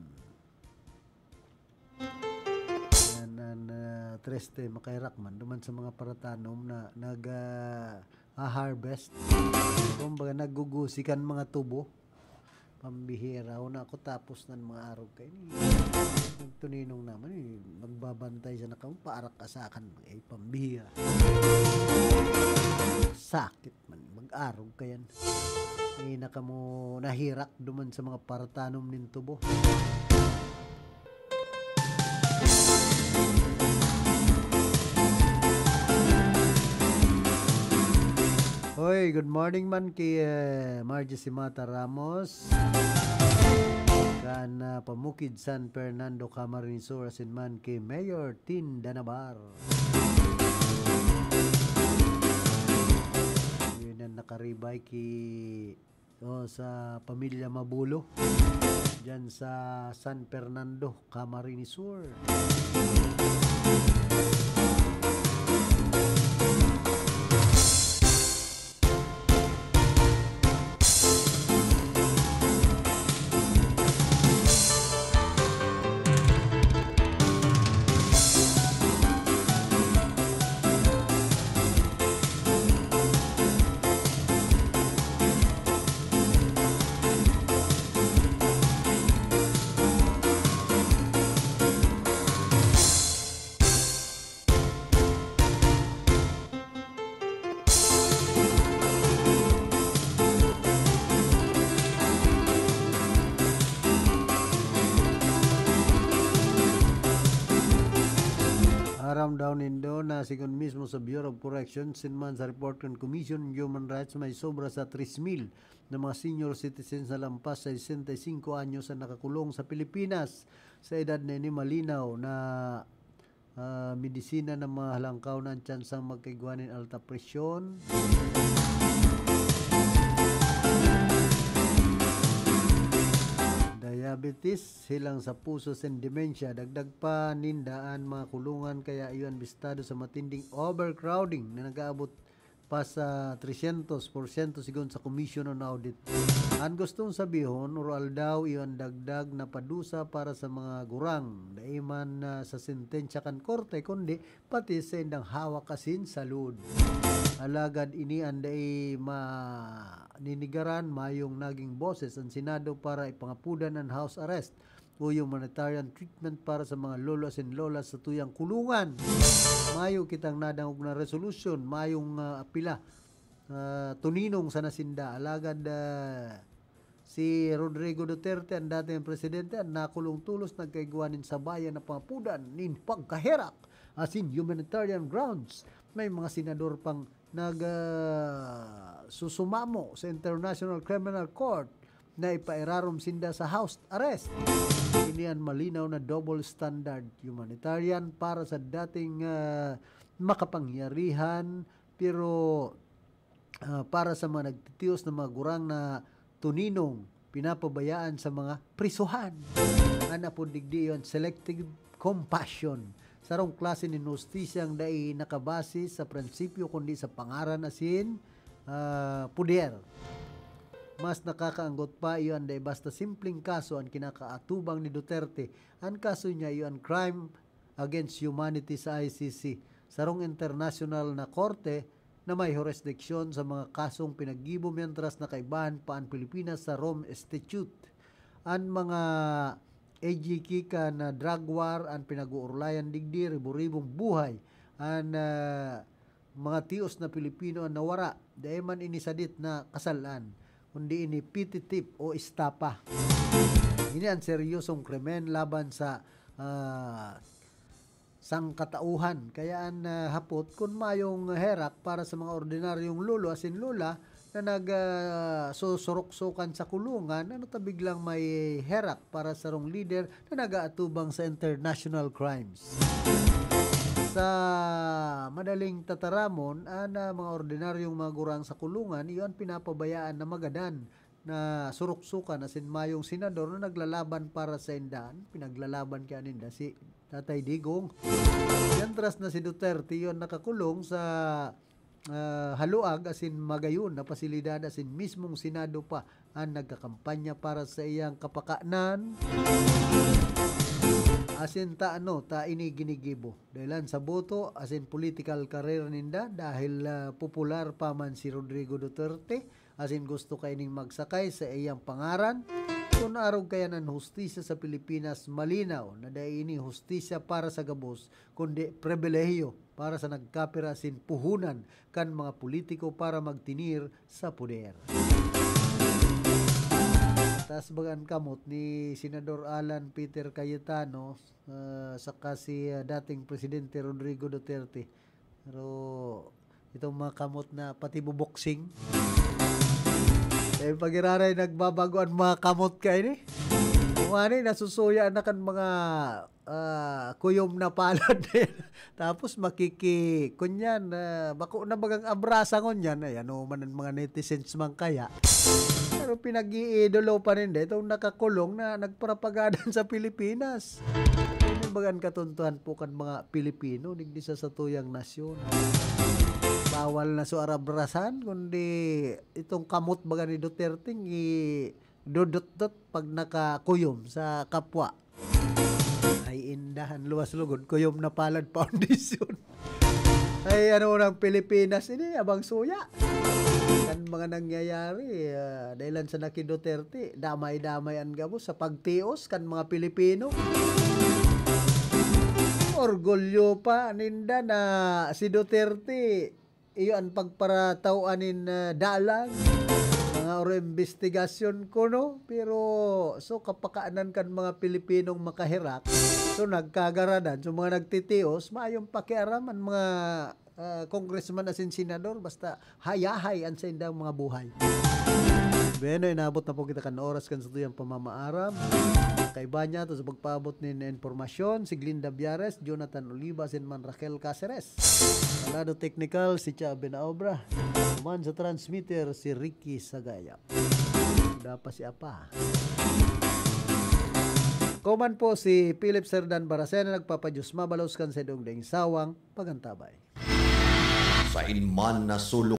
Yan an, ah, triste, makaherak man duman sa mga paratanom na nag, ah, ah, harvest. Kumbaga, naggugusi kan mga tubo. Pambihira, una ako tapos nan mga arog kaini. Nagtuninong naman, eh, magbabantay sa nakang paarak ka sa akin, eh, pambihira. Sakit man, mag-arog kayan. Eh, naka mo nahirak duman sa mga paratanom nin tubo. Hoy, good morning man ki, eh, Margie Simata Ramos. Kan, ah, Pamukid San Fernando, Camarines Sur, asin man ki Mayor Tin Danabar. Yun ang nakaribay ki o sa pamilya Mabulo, dyan sa San Fernando, Camarines Sur. Tao nindo na, sigon mismo sa Bureau of Corrections, sinman sa report kan Commission on Human Rights, may sobra sa tres mil na mga senior citizens na lampas sa sesenta y singko anyos ang nakakulong sa Pilipinas. Sa edad na ini, malinaw na, ah, medisina na mahalangkaw na ang tsansang magkaigwa nin alta presyon, diabetes, hilang sa puso, and dementia. Dagdag pa ninda an mga kulungan, kaya iyo an bistado sa matinding overcrowding na nag-aabot pa sa tresyentos porsyento, sigon sa Commission on Audit. An gustong sabihon, oral daw iyo an dagdag na padusa para sa mga gurang, dai man, ah, sa sentensya kan korte, kundi pati sa indang hawak asin salud. Alagad ini an dai maninigaran, mayong naging boses an Senado para ipangapudan an house arrest o humanitarian treatment para sa mga lolo asin lola sa tuyang kulungan. Mayo kitang nadangog na resolusyon, mayong, ah, apila, ah, tuninong sana sinda. Alagad, ah, si Rodrigo Duterte, ang dating presidente, ang nakulong tolos nagkaigwa nin sabayan na pangapudan nin pagkaherak asin humanitarian grounds. May mga senador pang nag, ah, susumamo sa International Criminal Court na ipairarom sinda sa house arrest. Ini an malinaw na double standard, humanitarian para sa dating, ah, makapangyarihan, pero, ah, para sa mga nagtitios na mga gurang na tuninong pinapabayaan sa mga prisuhan. An apod digdi iyon, selective compassion. Sarong klase nin hustisyang dai nakabase sa prensipyo kundi sa pangaran asin, ah, puder. Mas nakakaanggot pa iyo an dai basta simpleng kaso an kinakaatubang ni Duterte. An kaso niya iyo an crime against humanity sa I C C, sarong internasyonal na korte na may hurisdiksyon sa mga kasong pinaggibo, mientras na kaibahan pa an Pilipinas sa Rome Statute. An mga A G K kan drug war an pinag-uurlayan digdi, ribo-ribong buhay an, ah, mga tios na Pilipino an nawara. Dai man ini sadit na kasal-an, kundi ini petty theft o estapa. Ini an seryosong krimen laban sa, ah, sangkatauhan. Kaya an, ah, hapot, kun mayong herak para sa mga ordinaryong lolo asin lola na nag, ah, susuruksukan sa kulungan, ano ta biglang may herak para sa sarong lider na nag-aatubang sa international crimes? Sa madaling tataramon, an, ah, mga ordinaryong mga gurang sa kulungan, iyo an pinapabayaan na magadan na suruksukan asin mayong senador na naglalaban para sa inda. An pinaglalaban kaya ninda si Tatay Digong. Mientras na si Duterte yon nakakulong sa, ah, haluag asin magayon na pasilidad asin mismong Senado pa an nagkakampanya para sa iyang kapakanan. Asin ta ano, ta ini ginigibo. Dahilan sa boto asin political career ninda dahil, ah, popular pa man si Rodrigo Duterte, asin gusto kaining magsakay sa iyang pangaran. Kun arog kaya an hustisya sa Pilipinas, malinaw na dai ini hustisya para sa gabos, kundi pribilehiyo para sa nagkapira asin puhunan kan mga politiko para magtinir sa poder. Taas baga an kamot ni Senador Alan Peter Cayetano, ah, saka si, ah, dating Presidente Rodrigo Duterte. Pero itong mga kamot na pati buboksing. Eh, pag iraray nagbabago an mga kamot kaini. Kung ano, nasusuya na kan mga, ah, kuyom na palad. Tapos makiki-, kunyan, ah, bako na bagang abrasa ngunyan. Ay, ano man ang mga netizens man kaya. Pero pinag-iidolo pa rin dito, itong nakakulong na nagpropaganda sa Pilipinas. Ini bagan katuntuhan po kan mga Pilipino, digdi sa satuyang nasyon. Bawal na so arabrasan, kundi itong kamot baga ni Duterte, i-dudot-dot pag nakakuyom sa kapwa. Ay, indahan, luwas lugod, kuyom na palad foundation. Ay, ano nang Pilipinas ini, abang suya. Kan mga nangyayari, ah, dahilan sa naki Duterte, damay-damay an gabos sa pagtios kan mga Pilipino. Orgulyo pa ninda na si Duterte, iyo an pagparataw nin, ah, dalan. mga oro investigasyon ko, no? Pero, so, kapakanan kan mga Pilipinong makahirak, so, nagkagaradan. So, mga nagtitios, mayong pakiaram ang mga ah, congressman asin senador, basta hayahay an saindang mga buhay. Bueno, inabot na po kita kan oras kan satuyang pamamaaram. Kaiba niya to sa pagpaabot nin impormasyon, si Glinda Biares, Jonathan Oliva, asin man Raquel Caceres. Sa lado teknikal, si Cha Benaobra. Human sa transmitter, si Ricky Sagayap. Dapat si Apa. Kuman po si Philip Serdan Baracena, nagpapadiyos mabalos kan sa idong daing sawang pagantabay. Sain man nasulong